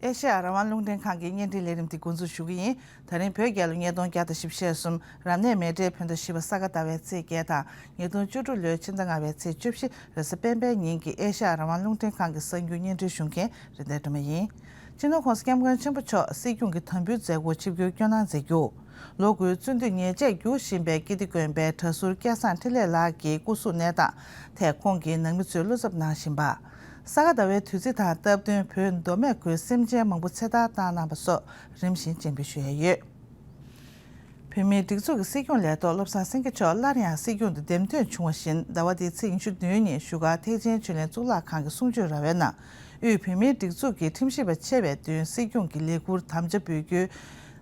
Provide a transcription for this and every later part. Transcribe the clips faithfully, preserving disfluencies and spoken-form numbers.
ཨེ་ཤེ་ཡ་རང་དབང་རླུང་འཕྲིན་ཁང་གི་བརྙན་འཕྲིན་ལས་རིམ་འདི་འགོ་འཛུགས་ཞུ་གི་ཡིན། ད་རིང་བོད་རྒྱལ་ལོ་ཉིས་སྟོང་བརྒྱ་དང་བཞི་བཅུ་ཞེ་གསུམ། རབ་གནས་མེ་སྤྲེལ་བོད་ཟླ་བཞི་པ་ས་ག་ཟླ་བའི་ཚེས་བརྒྱད་དང་། ཉིས་སྟོང་བཅུ་དྲུག་ལོའི་ཕྱི་ཟླ་ལྔ་པའི་ཚེས་བཅུ་བཞི་རེས་གཟའ་སྤེན་པའི་ཉིན་གྱི་ཨེ་ཤེ་ཡ་རང་དབང་རླུང་འཕྲིན་ཁང་གི་གསར་འགྱུར་བརྙན་འཕྲིན་ཞུ་མཁན་རེད། འདས་སྒྲོལ་མ་ཡིན། སྤྱི་ནོར་༸གོང་ས་༸སྐྱབས་མགོན་ཆེན་པོ་མཆོག་སྲིད་སྐྱོང་གི་དམ་འབུལ་མཛད་སྒོར་ཆིབས་བསྒྱུར་སྐྱོད་གནང་མཛད་རྒྱུ། ལོ་དགུའི་བརྩོན་འགྲུས་ཉེས་ཆད་བསྒྱུར་བཞིན་པའི་ཀིརྟི་དགོན་པའི་གྲྭ་ཟུར་སྐལ་བཟང་འཕྲིན་ལས་ལགས་ཀྱི་སྐུ་གཟུགས་གནས་སྟངས་ཐད་ཁོང་གི་ནང་མི་ཚོས་བློ་འཚབ་གནང་བཞིན་པ། ས་ག་ཟླ་བའི་དུས་ཚིགས་དང་སྟབས་བསྟུན་བོད་མདོ་སྨད་ཁུལ་སེམས་ཅན་མང་པོ་ཚེ་ཐར་བཏང་གནང་བ་སོགས་རིམ་བཞིན་སྤྱན་འབུལ་ཞུ་ཡས་ཡོད། བོད་མིའི་སྒྲིག་འཛུགས་ཀྱི་སྲིད་སྐྱོང་ལས་ཐོག་བློ་བཟང་སེང་གེ་མཆོག་སླར་ཡང་སྲིད་སྐྱོང་དུ་འདེམས་ཐོན་བྱུང་བ་བཞིན། ཟླ་བ་འདིའི་ཚེས་ཉི་ཤུ་བདུན་ཉིན་བཞུགས་སྒར་ཐེག་ཆེན་ཆོས་གླིང་གཙུག་ལག་ཁང་གི་གསུང་ཆོས་ར་བའི་ནང་། དབུས་བོད་མིའི་སྒྲིག་འཛུགས་ཀྱི་ཁྲིམས་ཞིབ་པ་ཆེ་བའི་མདུན་སྲིད་སྐྱོང་གི་ལས་འཁུར་དམ་བཅའ་འབུལ་རྒྱུའི་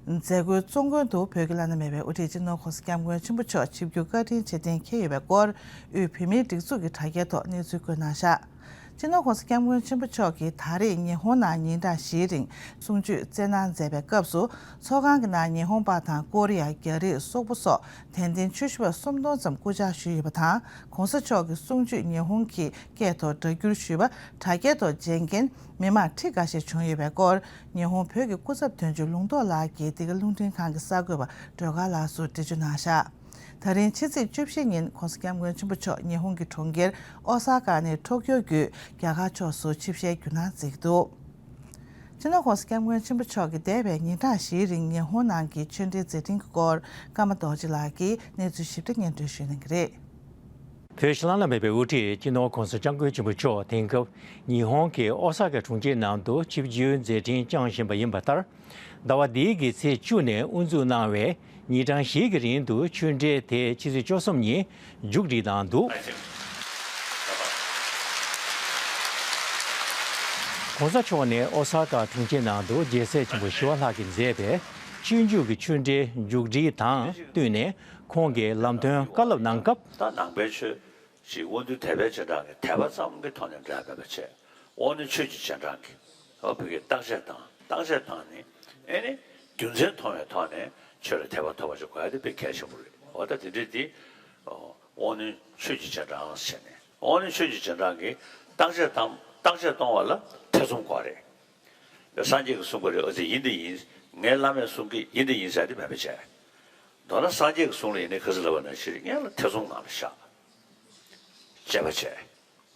མཛད་སྒོའི་གཙོ་མགོན་དུ་བོད་ཀྱི་བླ་ན་མེད་པའི་དབུ་ཁྲིད་སྤྱི་ནོར་༸གོང་ས་༸སྐྱབས་མགོན་ཆེན་པོ་མཆོག་ཆིབས་བསྒྱུར་བཀའ་དྲིན་ཆེ་བསྟན་འཁེལ་ཡོད་པའི་སྐོར། དབུས་བོད་མིའི་སྒྲིག་འཛུགས་ཀྱི་དྲ་རྒྱའི་ཐོག་གནས་ཚུལ་བཀོད་གནང་བཞག་སྤྱི་ནོར་༸གོང་ས་༸སྐྱབས་མགོན་ཆེན་པོ་མཆོག་གིས་ད་རེས་ཉི་ཧོང་ནང་ཉིན་གྲངས་བཞིའི་རིང་གསུང་ཆོས་སྩལ་གནང་མཛད་པའི་སྐབས་སུ། ཚོགས་ཁང་གི་ནང་ཉི་ཧོང་པ་དང་ཀོ་རི་ཡ། རྒྱ་རིགས། སོག་པོ་སོགས་དད་ལྡན་ཆོས་ཞུ་བ་སུམ་སྟོང་ཙམ་སྐུ་བཅར་ཞུས་ཡོད་པ་དང་། ༸གོང་ས་མཆོག་གི་གསུང་ཆོས་ཉི་ཧོང་གི་སྐད་ཐོག་སྒྲ་བསྒྱུར་ཞུས་པ་དྲ་རྒྱའི་ཐོག་མཇལ་མཁན་མི་མང་ཁྲི་འགའ་ཤས་བྱུང་ཡོད་པའི་སྐོར། ཉི་ཧོང་བོད་ཀྱི་སྐུ་ཚབ་དོན་གཅོད་ལུང་རྟོགས་ལགས་ཀྱིས་འདི་ག་རླུང་འཕྲིན་ཁང་གི་གསར་འགོད་པ་སྒྲོལ་དཀར་ལགས་སུ་འགྲེལ་བརྗོད་གནང་བཞག་ད་རིང་ཕྱི་ཚེས་བཅུ་བཞི་ཉིན་༸གོང་ས་༸སྐྱབས་མགོན་ཆེན་པོ་མཆོག་ཉི་ཧོང་གི་གྲོང་ཁྱེར་ཨོ་ས་ཀ་ནས་ཊོ་ཀྱོ་བརྒྱུད་རྒྱ་གར་ཕྱོགས་སུ་ཆིབས་ཞལ་བསྒྱུར་གནང་མཛད་ཀྱི་འདུག་སྤྱི་ནོར་༸གོང་ས་༸སྐྱབས་མགོན་ཆེན་པོ་མཆོག་གིས་འདས་པའི་ཉིན་གྲངས་བཞིའི་རིང་ཉི་ཧོང་ནང་གི་ཆོས་འབྲེལ་མཛད་འཕྲིན་གྱི་སྐོར་ཀརྨ་རྡོ་རྗེ་ལགས་ཀྱིས་གནས་ཚུལ་ཞིབ་ཕྲ་སྙན་སྒྲོན་ཞུ་གནང་གི་རེད། བོད་ཕྱི་ནང་ལ་མེད་པའི་དབུ་ཁྲིད་སྤྱི་ནོར་༸གོང་ས་༸སྐྱབས་མགོན་ཆེན་པོ་མཆོག་དེང་སྐབས་ཉི་ཧོང་གི་ཨོ་ས་ཀ་གྲོང་ཁྱེར་ནང་དུ་ཆིབས་བསྒྱུར་མཛད་འཕྲིན་བསྐྱངས་བཞིན་པ་ཡིན་པ་ལྟར། ཟླ་བ་འདིའི་གི་ཚེས་བཅུ་ནས་དབུ་འཛུགས་གནང་བའི་ཉིན་གྲངས་བཞིའི་གི་རིང་དུ་ཆོས་འབྲེལ་དེ་ཕྱི་ཚེས་བཅུ་གསུམ་ཉིན་མཇུག་སྒྲིལ་གནང་འདུག ༸གོང་ས་མཆོག་ནས་ཨོ་ས་ཀ་གྲོང་ཁྱེར་ནང་དུ་རྒྱལ་སྲས་ཆེན་པོ་ཞི་བ་ལྷ་གིས་མཛད་པའི་སྤྱོད་འཇུག་གི་ཆོས་འབྲེལ་མཇུག་སྒྲིལ་དང་བསྟུན་ནས་ཁོང་གིས་ལམ་སྟོན་བཀའ་སློབ་གནང་སྐབས། ད་ནང་པའི་ཆོས་ཀྱི་དབང་འདུས་དད་པའི་རྗེས་འབྲང་གི་དད་པ་ཙམ་གྱི་ཐོག་ནས་འབྲེལ་བ་མེད་པ་བྱས། དབང་རྣོན་ཆོས་ཀྱི་རྗེས་འབྲང་གི། ཨོ་བོད་ཀྱི་བརྟག་དཔྱད་དང་བརྟག་དཔྱད་བཏང་ནས་ཨེ་ནི་རྒྱུ་མཚན་མཐོང་བའི་ཐོག་ནས་ཆོས་ལ་དད་པ་ཐོབ་པ་ཞིག་དགོས་ཡ་དེ་དཔེ་གལ་ཆེན་པོ་རེད། འོ་ད་དེ་འདྲས་དེ་དབང་རྣོན་ཆོས་ཀྱི་རྗེས་འབྲང་བྱས་ནས་དབང་རྣོན་ཆོས་ཀྱི་རྗེས་འབྲང་གི་བརྟག་དཔྱད་དང་བརྟག་དཔྱད་གཏོང་བ་ལ་ཐེ་ཚོམ་དགོས་རེད། སངས་རྒྱས་ཀྱིས་གསུང་གི་རེད། ཨ་ཙི་ཡིན་དེ་ཡིན། ངའི་བླ་མས་གསུང་གི་ཡིན་དེ་ཡིན་ཟེར་དེ་མེད་པ་བྱས། མདོར་ན་སངས་རྒྱས་ཀྱི་གསུང་ལ་ཡིན་ནའི་ག་ཚོད་ལབ་པ་ནང་བཞིན་སྔོན་ལ་ཐེ་ཚོམ་ངང་ལ་བཞག་དཔྱད་པ་བྱས།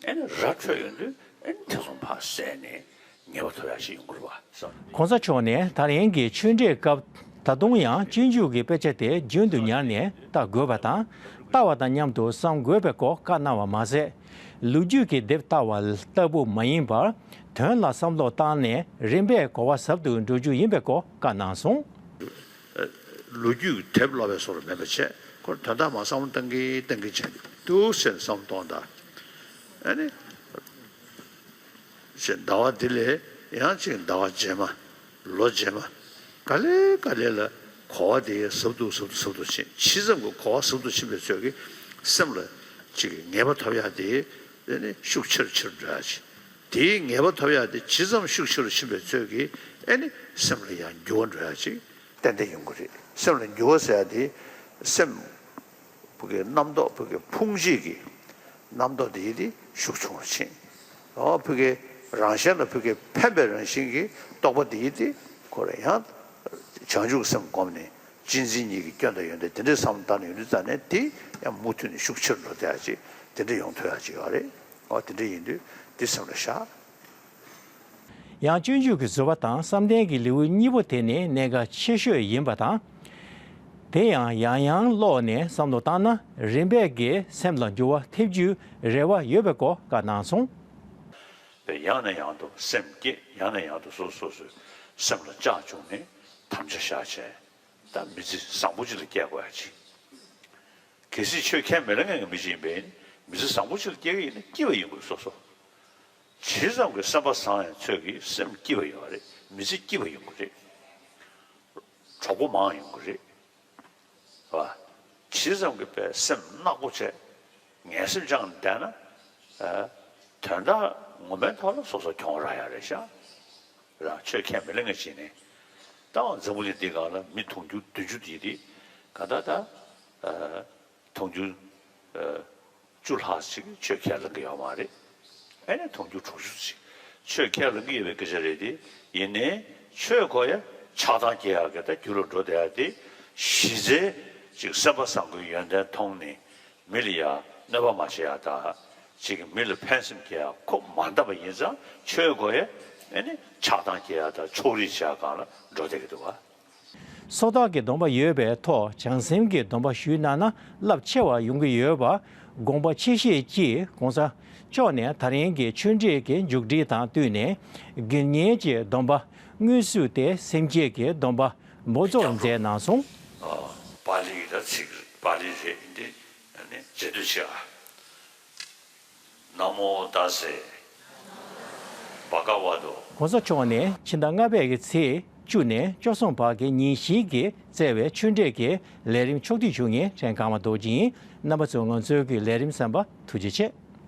ཨེ་ནི་ར་འཕྲོད་ཡོང་དུས་ཨེ་ནི་ཐེ་ཚོམ་ཕར་བསལ་ནས་ངེས་པ་ཐོབ་ཡག་ཞིག་ཡོང་གི་རེད་བ་བསམ། ༸གོང་ས་མཆོག་ནས་ད་རིང་གི་ཆོས་འབྲེལ་སྐབས་ད་དུང་ཡང་སྤྱོད་འཇུག་གི་དཔེ་ཆ་དེ་རྒྱུན་དུ་ཉར་ནས་ལྟ་དགོས་པ་དང་། ལྟ་བ་དང་མཉམ་དུ་བསམ་དགོས་པའི་སྐོར་བཀའ་གནང་བ་མ་ཟད། ལོ་རྒྱུས་ཀྱི་དེབ་ལྟ་བ་ལྟ་བུ་མ་ཡིན་པར། དོན་ལ་བསམ་བློ་བཏང་ནས་རིམ་པས་གོ་བ་ཟབ་ཏུ་འགྲོ་རྒྱུ་ཡིན་པའི་སྐོར་བཀའ་གནང་སོང་། ལོ་རྒྱུས་ཀྱི་དེབ་ཀློག་པའི་བཟོ་འདྲ་མེད་པ་བྱས། ཁོ་དོན་དག་མར་བསམ་བློ་བཏང་གིན་བཏང་གིན་བྱས་ཏེ་འདུག་ཟེར་ནས་བསམ་བློ་གཏོང་དང་། ཨ་ནི། ཟླ་བ་འདི་ལས་ཡང་ཅིག་ཟླ་བ་རྗེས་མ། ལོ་རྗེས་མ། ག་ལེ་ག་ལེ་ལ་གོ་བ་དེ་ཟབ་ཏུ་ཟབ་ཏུ་ཟབ་ཏུ་ཕྱིན། ཇི་ཙམ་གྱི་གོ་བ་ཟབ་ཏུ་ཕྱིན་པའི་ཚོད་ཀྱིས་སེམས་ལ་ཅིག་ངེས་པ་ཐོབ་ཡག་དེ་ནི་ཤུགས་ཆེ་རུ་ཆེ་རུ་འགྲོ་ཡག་ཅིག་དེའི་ངེས་པ་ཐོབ་ཡག་དེ་ཇི་ཙམ་ཤུགས་ཆེ་རུ་ཕྱིན་པའི་ཚོད་ཀྱིས་ཨེ་ནི་སེམས་ལ་ཡང་འགྱུར་བ་འགྲོ་ཡག་ཅིག་ཏན་ཏན་ཡོང་གི་རེད། སེམས་ལ་འགྱུར་བ་ཟེར་ཡག་དེ་སེམས། བུ་གའི་རྣམ་རྟོག་བུ་གའི་ཕུང་བྱེད་ཀྱི་རྣམ་རྟོག་དེ་ཡི་དེ་ཤུགས་ཆུང་རུ་ཕྱིན། འོ་བུ་གའི་རང་གཞན་ལ་བུ་གའི་ཕན་པའི་རང་བཞིན་གྱི་རྟོག་པ་དེ་ཡི་དེ་ཁོ་རང་ཡང་བྱང་ཆུབ་སེམས་བསྒོམས་ནས་གཅེས་འཛིན་གཉིས་ཀྱི་སྐྱོན་དང་ཡོན་ཏན་དེ་འདྲའི་བསམ་བློ་བཏང་ནས་ཡོང་དུས་ཙ་ནས་དེ་ཡང་མུ་མཐུད་ནས་ཤུགས་ཆེ་རུ་འགྲོ་བསྡད་ཡག་ཅིག་དེ་འདྲ་ཡོང་ཐུབ་ཡག་ཅིག་ཡོད་རེད། འོ་དེ་འདྲ་ཡིན་དུས་དེ་སེམས་ལ་བཞག་ཡང་སྤྱོད་འཇུག་གི་བཟོད་པ་དང་བསམ་གཏན་གྱི་ལེའུ་གཉིས་པོ་དེ་ནི་གནད་འགག་ཆེ་ཤོས་ཡིན་པ་དང་། དེ་ཡང་ཡང་ཡང་ཀློག་ནས་བསམ་བློ་བཏང་ན་རིམ་པས་ཀྱིས་སེམས་ལ་འགྱུར་བ་ཐེབས་རྒྱུའི་རེ་བ་ཡོད་པའི་སྐོར་བཀའ་གནང་སོང་། ཡང་ནས་ཡང་དུ་སེམས་བསྐྱེད། ཡང་ནས་ཡང་དུ་སོ་སོ་སོའི་སེམས་ལ་བཅག་བཅུག་ནས་དམ་བཅའ་བཞག་བྱས། ད་མི་ཚེ་བཟང་པོ་ཅིག་ལ་སྐྱེལ་དགོས་ཡག་ཅིག་གལ་སྲིད་ཆོས་ཁས་མི་ལེན་མཁན་གྱི་མི་ཅིག་ཡིན་པས་མི་ཚེ་བཟང་པོ་ཅིག་ལ་སྐྱེལ་གྱི་ཡིན་ན་སྐྱིད་པ་ཡོང་དགོས་སོ་སོ། ཇི་ཙམ་གྱི་སེམས་པ་བཟང་ཡང་ཚོད་ཀྱིས་སེམས་སྐྱིད་པ་ཡོད་རེད། མི་ཚེ་སྐྱིད་པ་ཡོང་གི་རེད། གྲོགས་པོ་མང་ཡོང་གི་རེད། བ། ཇི་ཙམ་གྱི་པའི་སེམས་ནག་པོ་བྱས། ངན་སེམས་བཅངས་བསྡད་ན། ཨ། དོན་དག་ངོ་མའི་ཐོག་ལ་སོ་སོ་གྱོང་རག་ཡག་རེད་ཤག་རང་ཆོས་ཁས་མི་ལེན་མཁན་ཅིག་ནས། ད་འཛམ་བུ་གླིང་འདི་སྒང་ལ་མི་དུང་ཕྱུར་བདུན་ཅུ་དེ་དེ་ག་ད་ད། ཨ། དུང་ཕྱུར། ཨ། བཅུ་ལྷག་ཅིག་ཆོས་ཁས་ལེན་གྱི་ཡོད་མ་རེད། ཨེ་ནས་དུང་ཕྱུར་དྲུག་ཅུ་ཅིག་ ཆོས་ཁས་ལེན་གྱི་ཡོད་པའི་སྐད་ཆ་རེད་དེ། ཡིན་ནའི་ཆོས་ཁོ་ཡ་ཆགས་སྡང་སྐྱེ་ཡག་གི་ད་རྒྱུ་རུ་འགྲོ་བསྡད་ཡག་དེ། གཞི་རྩའི་ཅིག་སེམས་པ་བཟང་པོའི་ཡོན་ཏན་མཐོང་ནས་མི་ལ་ཡ་གནོད་པ་མ་བྱེད་ཡག་དང་། ཅིག་མི་ལ་ཕན་སེམས་སྐྱེ་ཡག་ཁོ་མ་འདམ་པ་ཡིན་ཙང་། ཆོས་ཁོ་ཡ་ཨེ་ནི་ཆགས་སྡང་སྐྱེ་ཡག་དང་ཕྱོགས་རིས་བྱེད་ཡག་སྒང་ལ་འགྲོ་བསྡད་ཀྱི་འདུག་བ། སོ་ཐར་གྱི་སྡོམ་པ་ཡོད་པའི་ཐོག་བྱང་སེམས་ཀྱི་སྡོམ་པ་ཞུས་གནང་ན་རླབས་ཆེ་བ་ཡོང་གི་ཡོད་པ་དགོངས་པ་ཆེ་བཞེས་ཀྱིས། ༸གོང་ས་མཆོག་ནས་ད་རིང་གི་ཆོས་འབྲེལ་གྱི་མཇུག་སྒྲིལ་དང་བསྟུན་ནས། དགེ་བསྙེན་གྱི་སྡོམ་པ་དངོས་སུ་སྟེ། སེམས་བསྐྱེད་ཀྱི་སྡོམ་པ་འབུར་ཚོགས་མཛད་གནང་སོང་། ཨ། པཱ་ལི་ཡི་ད་ཚིག་པཱ་ལི་རེད། འདི་ནི་རྗེས་ཟློས་བྱེད་ཨ། ན་མོ་ཏཱ་སེ་བྷ་ག་ཝ་ཏོ། ༸གོང་ས་མཆོག་ནས་ཕྱི་ཟླ་ལྔ་པའི་གི་ཚེས་བཅུ་ནས་བཅུ་གསུམ་བར་གྱི་ཉིན་བཞིའི་གི་བསྩལ་བའི་ཆོས་འབྲེལ་གྱི་ལས་རིམ་ཕྱོགས་བསྡུས་ཞུ་མཁན་ཕྲན་ཀརྨ་རྡོ་རྗེ་ཡིན། རྣམ་པ་ཚོས་ང་ཚོའི་གི་ལས་རིམ་གསན་པར་ཐུགས་རྗེ་ཆེ།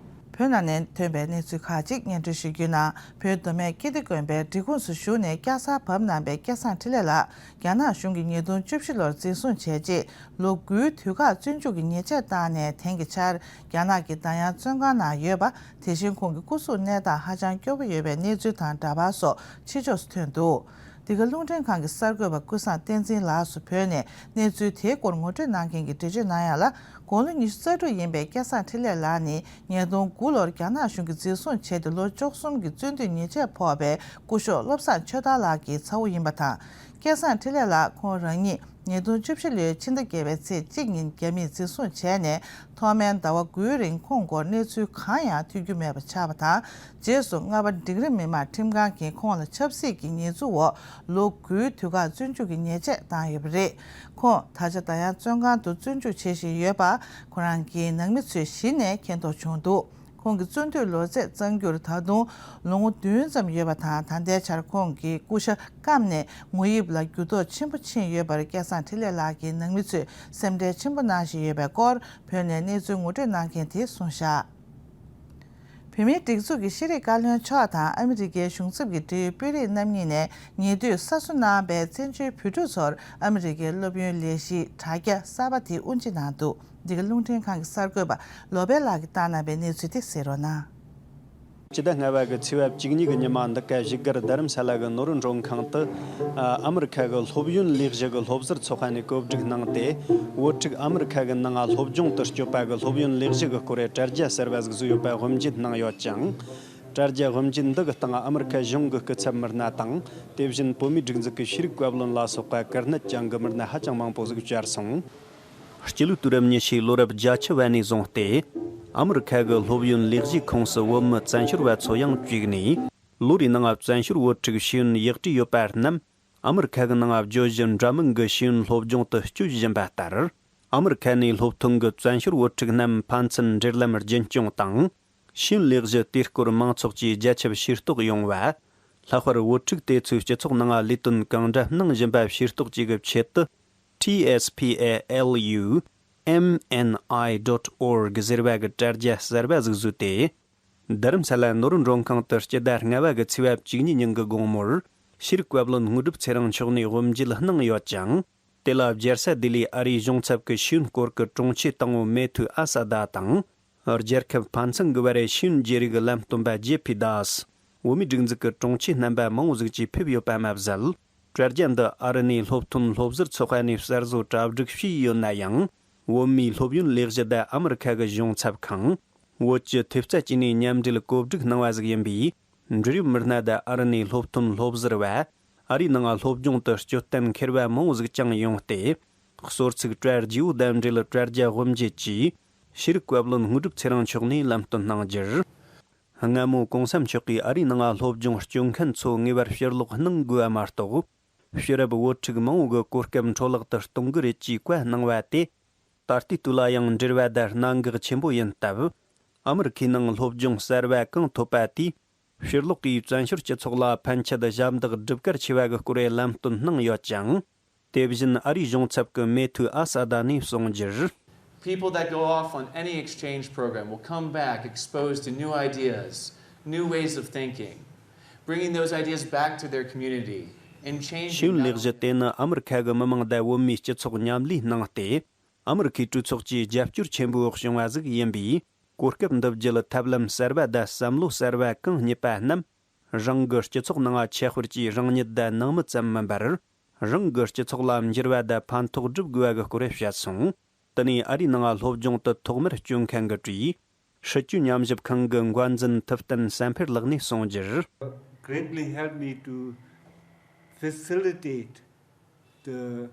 བོད་ནང་ནས་ཐོན་པའི་གནས་ཚུལ་ཁག་ཅིག་སྙན་སྒྲོན་ཞུ་རྒྱུ་ན། བོད་མདོ་སྨད་ཀིརྟི་དགོན་པའི་འབྲི་གུང་སུ་བཞུགས་ནས་སྐྱ་སར་བབས་གནང་པའི་སྐལ་བཟང་འཕྲིན་ལས་ལགས། རྒྱ་ནག་གཞུང་གིས་ཉིས་སྟོང་བཅུ་བཞི་ལོར་འཛིན་བཟུང་བྱས་རྗེས། ལོ་དགུའི་དུས་བཀག་བཙོན་འཇུག་གི་ཉེས་ཆད་བཏང་ནས་དེང་གི་ཆར་རྒྱ་ནག་གི་དང་ཡང་བཙོན་ཁང་ནང་ཡོད་པ། དེ་བཞིན་ཁོང་གི་སྐུ་གཟུགས་གནས་སྟངས་ཧ་ཅང་སྐྱོ་པོ་ཡོད་པའི་གནས་ཚུལ་དང་འདྲ་པར་སོགས་ཕྱི་ཕྱོགས་སུ་ཐོན་འདུག། འདི་ག་རླུང་འཕྲིན་ཁང་གི་གསར་འགོད་པ་ཀུན་བཟང་བསྟན་འཛིན་ལགས་སུ་བོད་ནས་གནས་ཚུལ་དེའི་སྐོར་ངོ་སྤྲོད་གནང་མཁན་གྱིས་འགྲེལ་བརྗོད་གནང་ཡག་ལ། དགུང་ལོ་ཉི་ཤུ་རྩ་དྲུག་ཡིན་པའི་སྐལ་བཟང་འཕྲིན་ལས་ལགས་ནི་ཉིས་སྟོང་དགུ་ལོར་རྒྱ་ནག་གཞུང་གིས་འཛིན་བཟུང་བྱས་ཏེ། ལོ་བཅུ་གསུམ་གྱི་བཙོན་འཐུས་ཉེས་ཆད་ཕོག་པའི་སྐུ་ཞབས་བློ་བཟང་ཆོས་དར་ལགས་ཀྱི་ཚ་བོ་ཡིན་པ་དང་། སྐལ་བཟང་འཕྲིན་ལས་ལགས་ཁོང་རང་ཉིད་ཉིས་སྟོང་བཅུ་བཞི་ལོའི་ཕྱི་ཟླ་བརྒྱད་པའི་ཚེས་གཅིག་ཉིན་རྒྱ་མིས་འཛིན་བཟུང་བྱས་ནས། ཐོག་མའི་ཟླ་བ་དགུའི་རིང་ཁོང་སྐོར་གནས་ཚུལ་གང་ཡང་ཐོས་རྒྱུ་མེད་པ་ཆགས་པ་དང་། རྗེས་སུ་མངའ་པ་འབྲིང་རིམ་མི་དམངས་ཁྲིམས་ཁང་གིས་ཁོང་ལ་ཆབ་སྲིད་ཀྱི་ཉེས་འཛུགས་འོག་ལོ་དགུའི་དུས་བཀག་བཙོན་འཇུག་གི་ཉེས་ཆད་བཏང་ཡོད་པ་རེད། ཁོང་ད་ཆ་དང་ཡང་བཙོན་ཁང་དུ་བཙོན་འཇུག་བྱེད་བཞིན་ཡོད་པ། ཁོ་རང་གི་ནང་མི་ཚོས་གཞི་ནས་མཁྱེན་རྟོགས་བྱུང་འདུག། ཁོང་གི་བཙོན་འཐུས་ལོ་ཚད་གཙང་སྒྱུར་ད་དུང་ལོ་ངོ་བདུན་ཙམ་ཡོད་པ་དང་། ད་ལྟའི་ཆར་ཁོང་གི་སྐུ་ཤ་སྐམ་ནས་ངོ་དབྱིབས་ལ་འགྱུར་ལྡོག་ཆེན་པོ་ཕྱིན་ཡོད་པར་སྐལ་བཟང་འཕྲིན་ལས་ལགས་ཀྱི་ནང་མི་ཚོས་སེམས་ཁྲལ་ཆེན་པོ་གནང་བཞིན་ཡོད་པའི་སྐོར་བོད་ནས་གནས་ཚུལ་ངོ་སྤྲོད་གནང་མཁན་དེས་གསུངས་བཞག། བོད་མིའི་སྒྲིག་འཛུགས་ཀྱི་ཤེས་རིག་བཀའ་བློན་མཆོག་དང་ཨ་མི་རི་ཀའི་གཞུང་ཚབ་ཀྱི་འབྲེལ་ཡོད་དཔོན་རིགས་རྣམ་གཉིས་ནས་ཉེ་དུས་གསར་བཟོ་གནང་པའི་བཙན་བྱོལ་བོད་ཕྲུག་ཚོར་ཨ་མི་རི་ཀའི་སློབ་ཡོན་ལས་གཞིའི་དྲ་རྒྱ་གསར་པ་དེ་དབུ་འབྱེད་གནང་འདུག། འདི་ག་རླུང་འཕྲིན་ཁང་གི་གསར་འགོད་པ་བློ་བྷེ་ལགས་ཀྱིས་བཏང་གནང་པའི་གནས་ཚུལ་དེ་གསན་རོགས་གནང་། སྤྱི་ཟླ་ལྔ་པ་གི་ཚེས་པ་བཅུ་གཉིས་གི་ཉི་མ་འདི་ག་བཞུགས་སྒར་རྡ་རམ་ས་ལ་གི་ནོར་བུ་མགྲོན་ཁང་དུ། ཨ་མི་རི་ཁ་གི་སློབ་ཡོན་ལས་གཞི་གི་སློབ་ཟུར་ཚོགས་པ་ནས་གོ་སྒྲིག་གནང་སྟེ། བོད་ཕྲུག་ཨ་མི་རི་ཁ་གི་ནང་ང་སློབ་སྦྱོང་དུ་བསྐྱོད་པ་གི་སློབ་ཡོན་ལས་གཞི་གི་སྐོར་རེ་དྲ་རྒྱ་གསར་པ་ཟིག་བཟོས་ཡོད་པ་དབུ་འབྱེད་གནང་ཡོད་ཅིང་། དྲ་རྒྱ་དབུ་འབྱེད་འདི་གི་སྟེང་ཨ་མི་རི་ཁ་གཞུང་གི་སྐུ་ཚབ་མི་སྣ་དང་། དེ་བཞིན་བོད་མིའི་སྒྲིག་འཛུགས་ཀྱི་ཤེས་རིག་བཀའ་བློན་ལ་སོགས་པ་དཀར་ནད་ཅན་གྱི་མི་སྣ་ཧ་ཅང་མང་པོ་ཟིག་བཅར་སོང་། སྤྱི་ལོའི་དུས་རབས་ཉི་ཤུའི་ལོ་རབས་བརྒྱད་ཅུ་བ་ནས་བཟུང་སྟེ། ཨ་མི་རི་ཁ་གི་སློབ་ཡོན་ལས་གཞིའི་ཁོངས་སུ་བོད་མི་བཙན་བྱོལ་བ་ཚོ་ཡང་བཅུག་ནས། ལོ་རེའི་ནང་བཙན་བྱོལ་བོད་ཕྲུག་ཤེས་ཡོན་ཡག་གྲས་ཡོད་པ་རྣམས། ཨ་མི་རི་ཁ་གི་ནང་བརྗོད་གཞི་འདྲ་མིན་གྱི་ཤེས་ཡོན་སློབ་སྦྱོང་དུ་སྤྱོད་བཞིན་པ་ལྟར། ཨ་མི་རི་ཁ་ནས་སློབ་ཐོན་གྱི་བཙན་བྱོལ་བོད་ཕྲུག་རྣམས་ཕན་ཚུན་འབྲེལ་ལམ་རྒྱུན་སྐྱོང་དང་། ཤེས་ཡོན་ལས་གཞི་དེའི་སྐོར་མང་ཚོགས་ཀྱིས་རྒྱ་ཁྱབ་ཤེས་རྟོགས་ཡོང་བ། ལྷག་པར་བོད་ཕྲུག་དེ་ཚོས་སྤྱི་ཚོགས་ནང་ལས་དོན་གང་འདྲ་གནང་བཞིན་པ་ཤེས་རྟོགས་བྱེད་དགོས་པའི་ཆེད་དུ། T S P A L U M N I dot org ཟེར་བ་གི་དྲ་རྒྱ་གསར་པ་ཟིག་བཟོས་ཏེ། རྡ་རམ་ས་ལ་ནོར་བུ་མགྲོན་ཁང་དུ་སྤྱི་ཟླ་ལྔ་པ་གི་ཚེས་པ་བཅུ་གཉིས་ཉིན་གྱི་དགོང་མོར། ཤེས་རིག་བཀའ་བློན་དངོས་གྲུབ་ཚེ་རིང་མཆོག་ནས་དབུ་འབྱེད་གནང་ཡོད་ཅིང་། དེ་ལ་རྒྱལ་ས་ལྡི་ལིའི་ཨ་རིའི་གཞུང་ཚབ་ཀྱི་ཤེས་ཡོན་སྐོར་གྱི་དྲུང་ཆེ་དང་པོ་མེ་ཐུ་ཨ་ས་ད་དང་། རྒྱལ་ཁབ་ཕན་ཚུན་གྱི་བར་ཤེས་ཡོན་བརྗེ་རེས་ཀྱི་ལམ་སྟོན་པ་ཇེ་ཕི་དཱས། བོད་མིའི་སྒྲིག་འཛུགས་ཀྱི་དྲུང་ཆེ་རྣམ་པ་མང་བོ་ཟིག་ཅིག་ཕེབས་ཡོད་པ་མ་ཟད། དྲ་རྒྱ་འདི་ཨ་རི་ནས་སློབ་ཐོན་སློབ་ཟུར་ཚོགས་པ་ནས་གསར་བཟོ་གྲ་སྒྲིག་བྱས་ཡོད་ན་ཡང་། བོད་མིའི་སློབ་ཡོན་ལས་གཞི་དང་ཨ་མི་རི་ཁ་གི་གཞུང་ཚབ་ཁང་། བོད་ཀྱི་ཐེབས་རྩ་བཅས་ནས་མཉམ་འབྲེལ་གོ་སྒྲིག་གནང་བ་ཟིག་ཡིན་པས། འབྲེལ་ཡོད་མི་སྣ་དང་ཨ་རི་ནས་སློབ་ཐོན་སློབ་ཟུར་བ། ཨ་རིའི་ནང་སློབ་སྦྱོང་དུ་སྐྱོད་གཏན་འཁེལ་བ་མང་བོ་ཟིག་ཀྱང་ཡོང་སྟེ། གསོལ་ཚིགས་བྲལ་རྗེས་བོ་དང་འབྲེལ་དྲ་རྒྱ་དབུ་འབྱེད་ཀྱིས། ཤེས་རིག་བཀའ་བློན་དངོས་གྲུབ་ཚེ་རིང་མཆོག་ནས་ལམ་སྟོན་གནང་རྒྱུར། སྔ་མོ་གོང་ས་མཆོག་གིས་ཨ་རིའི་ནང་སློབ་སྦྱོང་སྐྱོད་མཁན་ཚོ་ངེས་པར་ཕྱིར་ལོག་གནང་དགོས་པ་མ་གཏོགས། ཕྱི་རབས་བོད་ཕྲུག་མང་བོ་གི་གོ་སྐབས་འཕྲོ་བརླག་ཏུ་གཏོང་གི་རེད་ཅེས་བཀའ་གནང་བ་དེ། ད་ལྟའི་དུས་ལ་ཡང་འབྲེལ་བ་དང་གནད་འགག་ཆེན་པོ་ཡིན་སྟབས། ཨ་མི་རི་ཁའི་ནང་སློབ་སྦྱོང་གསར་བ་གང་ཐོབ་པ་དེས། ཕྱིར་ལོག་གིས་བཙན་བྱོལ་སྤྱི་ཚོགས་ལ་ཕན་ཆད་ཞབས་འདེགས་སྒྲུབ་གལ་ཆེ་བ་གི་སྐོར་ལམ་སྟོན་གནང་ཡོད་ཅིང་། དེ་བཞིན་ཨ་རིའི་གཞུང་ཚབ་ཀྱི་མེ་ཐུ་ཨ་ས་ད་ནས་གསུངས་རྒྱུར། People that go off on any exchange program will come back exposed to new ideas, new ways of thinking, bringing those ideas back to their community and changing. ཤེས་ཡོན་ལས་གཞི་དེ་ནི་ཨ་མི་རི་ཁ་གི་མི་དམངས་དང་བོད་མིའི་སྤྱི་ཚོགས་མཉམ་ལས་གནང་སྟེ། ཨ་མི་རི་ཁའི་གྲོས་ཚོགས་ཀྱི་རྒྱབ་སྐྱོར་ཆེན་པོའི་འོག་བྱུང་བ་ཟིག་ཡིན་པས། གོ་སྐབས་འདི་བརྒྱུད་ཐབས་ལམ་གསར་བ་དང་བསམ་བློ་གསར་བ་གང་རྙེད་པ་རྣམས། རང་གི་སྤྱི་ཚོགས་ནང་ང་ཁྱད་དཔར་གྱི་རང་ཉིད་དང་ནང་མི་ཙམ་མིན་པར། རང་གི་སྤྱི་ཚོགས་ལ་འགྱུར་བ་དང་ཕན་ཐོགས་སྒྲུབ་དགོས་པ་གི་སྐོར་བཤད་སོང་། དེ་ནས་ཨ་རིའི་ནང་ང་སློབ་སྦྱོང་དུ་ཐོག་མར་བསྐྱོད་མཁན་གྱི་གྲས། སྲིད་བྱུས་ཉམས་ཞིབ་ཁང་གི་འགོ་འཛིན་ཐུབ་བསྟན་བསམ་འཕེལ་ལགས་ནས་གསུངས་རྒྱུར། Greatly helped me to facilitate the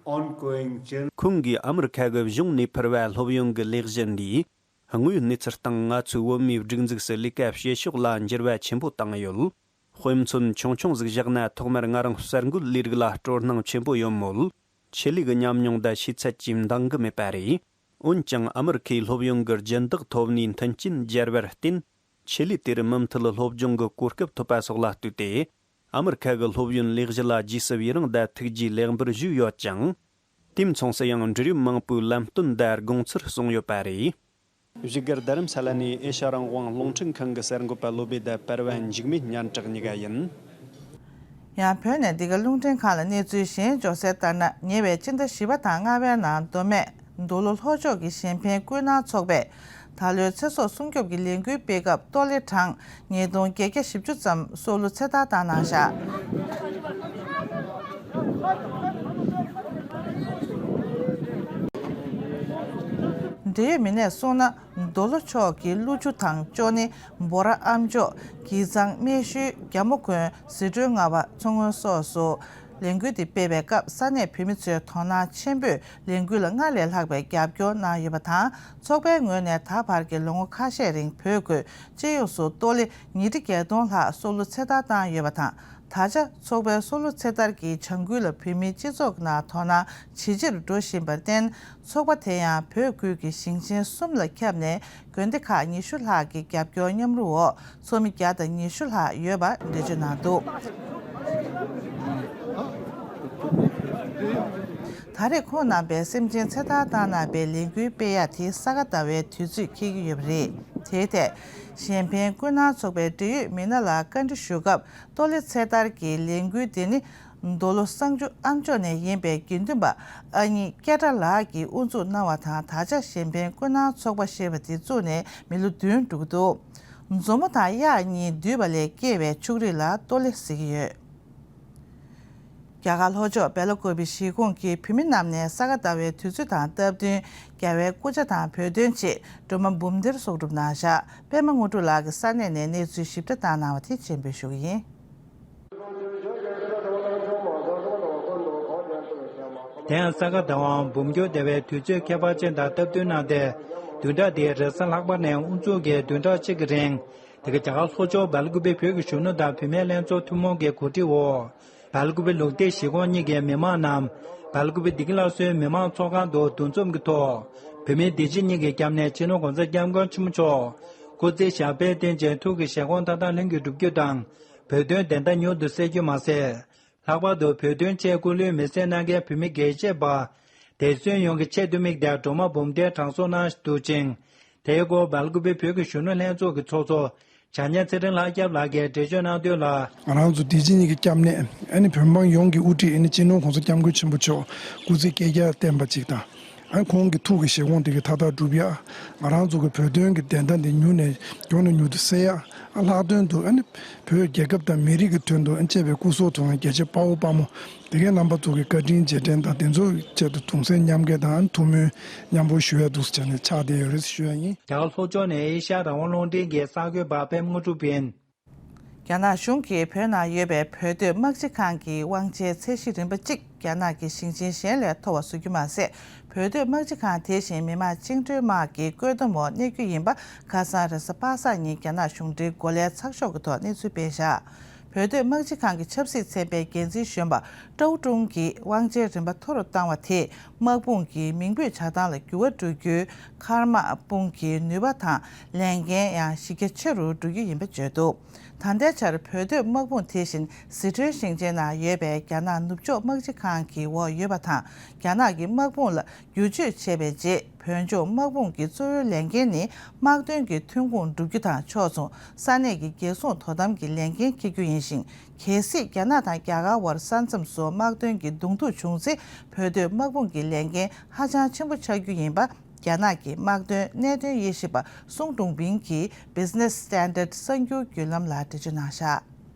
ongoing journey. ཁོང་གིས་ཨ་མི་རི་ཁ་གི་གཞུང་ནས་ཕུལ་བའི་སློབ་ཡོན་གྱི་ལས་གཞི་འདིས། དངོས་ཡོད་གནས་ཚུལ་སྟེང་ང་ཚོའི་བོད་མིའི་སྒྲིག་འཛུགས་སུ་ལས་ཀ་བྱེད་ཕྱོགས་ལ་འགྱུར་བ་ཆེན་པོ་བཏང་ཡོད། དཔེ་མཚོན་ཆུང་ཆུང་ཟིག་བཞག་ན། ཐོག་མར་ང་རང་གསར་འགོད་ལས་རིགས་ལ་སྤྲོ་སྣང་ཆེན་པོ་ཡོད་མོད། ཆེད་ལས་ཀྱི་ཉམས་མྱོང་དང་ཤེས་ཚད་ཀྱིས་འདང་གི་མེད་པ་རེད། འོན་ཀྱང་ཨ་མི་རི་ཁའི་སློབ་ཡོན་གྱི་སྦྱིན་བདག་ཐོབ་ནས་མཐུན་རྐྱེན་སྦྱར་བར་བརྟེན། ཆེད་ལས་དེར་མུ་མཐུད་སློབ་སྦྱོང་གི་གོ་སྐབས་ཐོབ་པ་སོགས་ལ་ལྟོས་ཏེ། ཨ་མི་རི་ཁ་གི་སློབ་ཡོན་ལས་གཞི་ལ་རྗེས་སུ་ཡི་རང་དང་ཐུགས་རྗེ་ལེགས་འབུལ་ཞུས་ཡོད་ཅིང་། དེ་མཚུངས་སུ་ཡང་འབྲེལ་ཡོད་མང་པོའི་ལམ་སྟོན་དང་དགོངས་ཚུལ་གསུངས་ཡོད་པ་རེད། བཞུགས་སྒར་རྡ་རམ་ས་ལ་ནས་ཨེ་ཤ་རང་དབང་རླུང་འཕྲིན་ཁང་གི་གསར་འགོད་པ་བློ་བྷེ་དང་པར་ཝན་འཇིགས་མེད་སྙན་གྲགས་གཉིས་ཀ་ཡིན། ཡང་བོད་ནས་འདི་ག་རླུང་འཕྲིན་ཁང་ལ་གནས་ཚུལ་གཞན་འབྱོར་གསལ་ལྟར་ན། ཉེ་བའི་སྤྱི་ཟླ་བཞི་པ་དང་ལྔ་པའི་ནང་མདོ་སྨད་མདོ་ལུ་ལྷོ་ཕྱོགས་ཀྱི་གཞན་ཕན་ཀུན་སྣང་ཚོགས་པས་ད་ལོའི་ཚེ་སྲོག་སྲུང་སྐྱོབ་ཀྱི་ལས་འགུལ་སྤེལ་སྐབས་ལྟོ་ལེ་གྲངས་ཉིས་སྟོང་བརྒྱད་བརྒྱ་བཞི་བཅུ་ཙམ་སྲོག་བླུ་ཚེ་ཐར་བཏང་གནང་བཞག་འབྲེལ་ཡོད་མི་སྣས་གསུངས་ན། མདོ་ལུ་ཕྱོགས་ཀྱི་ཀླུ་ཆུ་དང་ཅོ་ནེ། འབོ་ར་ཨ་མཆོག་སྐྱིད་ཚང་སྨད་ཤུལ་རྒྱ་མོ་དགོན་ཟི་ཁྲོན་ལྔ་པ་མཚོ་སྔོན་སོགས་སུ་ལས་འགུལ་དེ་སྤེལ་བའི་སྐབས་ས་གནས་བོད་མི་ཚོས་དོ་སྣང་ཆེན་པོས་ལས་འགུལ་ལ་སྔར་ལས་ལྷག་པའི་རྒྱབ་སྐྱོར་གནང་ཡོད་པ་དང་། ཚོགས་པའི་ངོས་ནས་ད་བར་གྱི་ལོ་ངོ་ཁ་ཤས་རིང་བོད་ཁུལ་སྤྱི་ཡོངས་སུ་ལྟོ་ལེ་ཉིས་ཁྲི་བརྒྱད་སྟོང་ལྷག་སྲོག་བླུ་ཚེ་ཐར་བཏང་ཡོད་པ་དང་། ད་ཆ་ཚོགས་པའི་སྲོག་བླུ་ཚེ་ཐར་གྱི་བྱ་འགུལ་ལ་བོད་མིའི་སྤྱི་ཚོགས་ནང་དོ་སྣང་ཇེ་ཆེར་འགྲོ་བཞིན་པར་བརྟེན། ཚོགས་པ་དེ་ཡང་བོད་ཁུལ་གྱི་ཞིང་ཆེན་གསུམ་ལ་ཁྱབ་ནས་དགོན་སྡེ་ཁག་ཉི་ཤུ་ལྷག་གི་རྒྱབ་སྐྱོར་མཉམ་རུབ་འོག་ཚོགས་མི་བརྒྱ་དང་ཉི་ཤུ་ལྷག་ཡོད་པ་འགྲེལ་བརྗོད་གནང་འདུག་ད་རེས་ཁོང་རྣམ་པས་སེམས་ཅན་ཚེ་ཐར་བཏང་གནང་བའི་ལས་འགུལ་སྤེལ་ཡ་དེ་ས་ག་ཟླ་བའི་དུས་ཚོད་འཁེལ་གྱི་ཡོད་པ་རེད། དེའི་ཐད་གཞན་ཕན་ཀུན་སྣང་ཚོགས་པའི་འབྲེལ་ཡོད་མི་སྣ་ལ་བཀའ་འདྲི་ཞུ་སྐབས། ལྟོ་ལེ་ཚེ་ཐར་གྱི་ལས་འགུལ་དེ་ནི་མདོ་ལུ་གསང་ཆུ་ཨ་མཆོག་ནས་ཡིན་པའི་དགེ་འདུན་པ་ཨ་ཉི་སྐལ་བཀྲ་ལགས་ཀྱིས་དབུ་འཛུགས་གནང་བ་དང་། ད་ཆ་གཞན་ཕན་ཀུན་སྣང་ཚོགས་པ་ཞེས་པ་དེ་བཙུགས་ནས་མི་ལོ་བདུན་འགྲོ་གི་འདུག་མཛོ་མོ་དང་གཡག་གཉིས་འདུས་པ་ལས་སྐྱེས་པའི་ཕྱུགས་རིགས་ལ་ལྟོ་ལེ་ཟེར་གྱི་ཡོད། རྒྱ་གར་ལྷོ་ཕྱོགས་སྦེལ་ཀོབ་བཞེས་སྒོ་གི་བོད་མི་རྣམས་ནས་ས་ག་ཟླ་བའི་དུས་ཚོད་དང་སྟབས་བསྟུན་རྒྱལ་བའི་སྐུ་ཕྱྭ་དང་བོད་དོན་ཆེད་སྒྲོལ་མ་འབུམ་སྡེར་གསོག་སྒྲུབ་གནང་བཞག་པད་མ་དངོས་གྲུབ་ལགས་ཀྱིས་ས་གནས་ནས་གནས་ཚུལ་ཞིབ་ཕྲ་བཏང་གནང་བ་དེ་སྤྱན་འབུལ་ཞུ་གི་ཡིན། དེ་ཡང་ས་ག་ཟླ་བའམ་འབུམ་འགྱུར་ཟླ་བའི་དུས་ཚོད་ཁྱད་པར་ཅན་དང་སྟབས་བསྟུན་གནང་སྟེ། བདུན་ཕྲག་འདིའི་རེས་གཟའ་ལྷག་པ་ནས་དབུ་འཛུགས་ཀྱིས་བདུན་ཕྲག་གཅིག་གི་རིང་། དེ་ག་རྒྱ་གར་ལྷོ་ཕྱོགས་སྦེལ་ཀུ་པེ་བོད་ཀྱི་གཞོན་ནུ་དང་བུད་མེད་ལྷན་ཚོགས་ཐུན་མོང་གི་གོ་སྒྲིག་འོག་སྦེལ་ཀུ་པེ་ལུགས་བདེ་གཞིས་ཁོངས་གཉིས་ཀྱི་མི་མང་རྣམས་སྦེལ་ཀུ་པེ་བདེ་སྐྱིད་སླར་གསོའི་མི་མང་ཚོགས་ཁང་དུ་འདུ་འཛོམས་ཀྱི་ཐོག་བོད་མིའི་བདེ་སྐྱིད་གཉིས་ཀྱི་སྐྱབས་གནས་སྤྱི་ནོར་༸གོང་ས་༸སྐྱབས་མགོན་ཆེན་པོ་མཆོག་སྐུ་ཚེ་ཞབས་པད་བརྟན་ཅིང་ཐུགས་ཀྱི་བཞེད་དགོངས་མཐའ་དག་ལྷུན་གྱིས་འགྲུབ་རྒྱུ་དང་། བོད་དོན་བདེན་མཐའ་མྱུར་དུ་གསལ་རྒྱུ་མ་ཟད། ལྷག་པར་དུ་བོད་དོན་ཆེད་སྐུ་ལུས་མེར་སྲེག་གནང་མཁན་བོད་མི་དགེ་བཤེས་པ་བདེ་སྲུང་ཡོངས་ཀྱི་ཆེད་དུ་དམིགས་ཏེ་སྒྲོལ་མ་འབུམ་ལྡན་གྲངས་གསོག་གནང་འདུག་ཅིང་། དེའི་སྐོར་སྦེལ་ཀུ་པེ་བོད་ཀྱི་གཞོན་ནུ་ལྷན་ཚོགས་ཀྱི་ཚོགས་གཙོ་བྱ་ཉན་ཚེ་རིང་ལྷ་སྐྱབས་ལགས་ཀྱིས་འགྲེལ་བརྗོད་གནང་དོན་ལ། ང་རང་ཚོ་བདེ་སྐྱིད་གཉིས་ཀྱི་སྐྱབས་གནས་ཨ་ནི་བོད་འབངས་ཡོངས་ཀྱི་དབུ་ཁྲིད་ཨ་ནི་སྤྱི་ནོར་༸གོང་ས་༸སྐྱབས་མགོན་ཆེན་པོ་མཆོག་སྐུ་ཚེ་བསྐལ་བརྒྱར་བརྟན་པ་ཅིག་དང་། ཨ་ཁོང་གི་ཐུགས་ཀྱི་བཞེད་དགོངས་དེ་གའི་མཐའ་དག་སྒྲུབ་ཡ། ང་རང་ཚོ་གི་བོད་དོན་གྱི་བདེན་མཐའ་འདི་མྱུར་ནས་མགྱོགས་ནས་མྱུར་དུ་གསལ་ཡ། ཨ་ལྷག་དོན་དུ་ཨ་ནི་བོད་རྒྱལ་ཁབ་དང་མི་རིགས་ཀྱི་དོན་དུ་ཨ་གཅེས་པའི་སྐུ་གཟུགས་ཐོག་ནས་རྒྱལ་གཅེས་དཔའ་བོ་དཔའ་མོ་དེ་གའི་རྣམ་པ་ཚོ་གི་བཀའ་དྲིན་རྗེས་དྲན་དང་དེ་ཚོ་ཆེད་དུ་གདུང་སེམས་མཉམ་སྐྱེད་དང་ཨ་ནི་ཐུགས་སྨོན་མཉམ་སྤོར་ཞུ་ཡ་འདུག་ཟེར་ནས་ཕྱག་བསྟན་ཡོད་རེད་ཞུ་ཡ་ཡིན། རྒྱ་གར་ལྷོ་ཕྱོགས་ནས་ཨེ་ཤ་ཡ་རང་དབང་རླུང་འཕྲིན་གྱི་གསར་འགོད་པ་པད་མ་དངོས་གྲུབ་ཡིན། རྒྱ་ནག་གཞུང་གིས་བོད་ནང་ཡོད་པའི་བོད་སྡོད་དམག་སྤྱི་ཁང་གི་དབང་ཆའི་ཚད་གཞི་རིམ་པ་གཅིག་རྒྱ་ནག་གི་ཞིང་ཆེན་གཞན་ལས་མཐོ་བ་བཟོ་རྒྱུ་མ་ཟད། བོད་སྡོད་དམག་སྤྱི་ཁང་དེ་བཞིན་མི་དམངས་བཅིངས་འགྲོལ་དམག་གི་བཀོད་འདོམས་འོག་གནས་རྒྱུ་ཡིན་པ་ཁ་སང་རེས་གཟའ་པ་སངས་ཉིན་རྒྱ་ནག་གཞུང་འབྲེལ་གོ་ལའི་ཚགས་ཤོག་གི་ཐོག་གནས་ཚུལ་སྤེལ་བཞག་བོད་སྡོད་དམག་སྤྱི་ཁང་གི་ཆབ་སྲིད་ཚན་པའི་འགན་འཛིན་གཞོན་པ་ཀྲོའུ་ཀྲུང་གིས་དབང་ཆའི་རིམ་པ་མཐོ་རུ་བཏང་བ་དེས་དམག་དཔུང་གི་མིང་འབོད་བྱ་སྟངས་ལ་འགྱུར་བ་འགྲོ་རྒྱུའི་མཁར་དམག་དཔུང་གི་ནུས་པ་དང་ལས་འགན་ཡང་གཞི་རྒྱ་ཆེ་རུ་འགྲོ་རྒྱུ་ཡིན་པ་བརྗོད་འདུག་ད་ལྟའི་ཆར་བོད་སྡོད་དམག་དཔུང་དེ་བཞིན་ཟི་ཁྲོན་ཞིང་ཆེན་ནང་ཡོད་པའི་རྒྱ་ནག་ནུབ་ཕྱོགས་དམག་སྤྱི་ཁང་གི་འོག་ཡོད་པ་དང་། རྒྱ་ནག་གི་དམག་དཔུང་ལ་བསྒྱུར་བཅོས་བྱས་པའི་རྗེས། བོད་ལྗོངས་དམག་དཔུང་གི་གཙོ་བོའི་ལས་འགན་ནི་དམག་དོན་གྱི་ཐོན་ཁུངས་བསྒྲུབ་རྒྱུ་དང་། ཕྱོགས་མཚུངས་ས་གནས་ཀྱི་རྒྱལ་སྲུང་དོ་དམ་གྱི་ལས་འགན་འཁྱེར་རྒྱུ་ཡིན་ཞིང་། གལ་སྲིད་རྒྱ་ནག་དང་རྒྱ་གར་བར་ས་མཚམས་སུ་དམག་དོན་གྱི་གདོང་ཐུག་བྱུང་ཚེ། བོད་སྡོད་དམག་དཔུང་གི་ལས་འགན་ཧ་ཅང་ཆེན་པོ་ཆགས་རྒྱུ་ཡིན་པ། རྒྱ་ནག་གི་དམག་དོན་གནད་དོན་དབྱེ་ཞིབ་པ་སུང་ཀྲུང་ཕིང་གིས་Business Standard གསར་འགྱུར་བརྒྱུད་ལམ་ལ་འགྲེལ་བརྗོད་གནང་བཞག་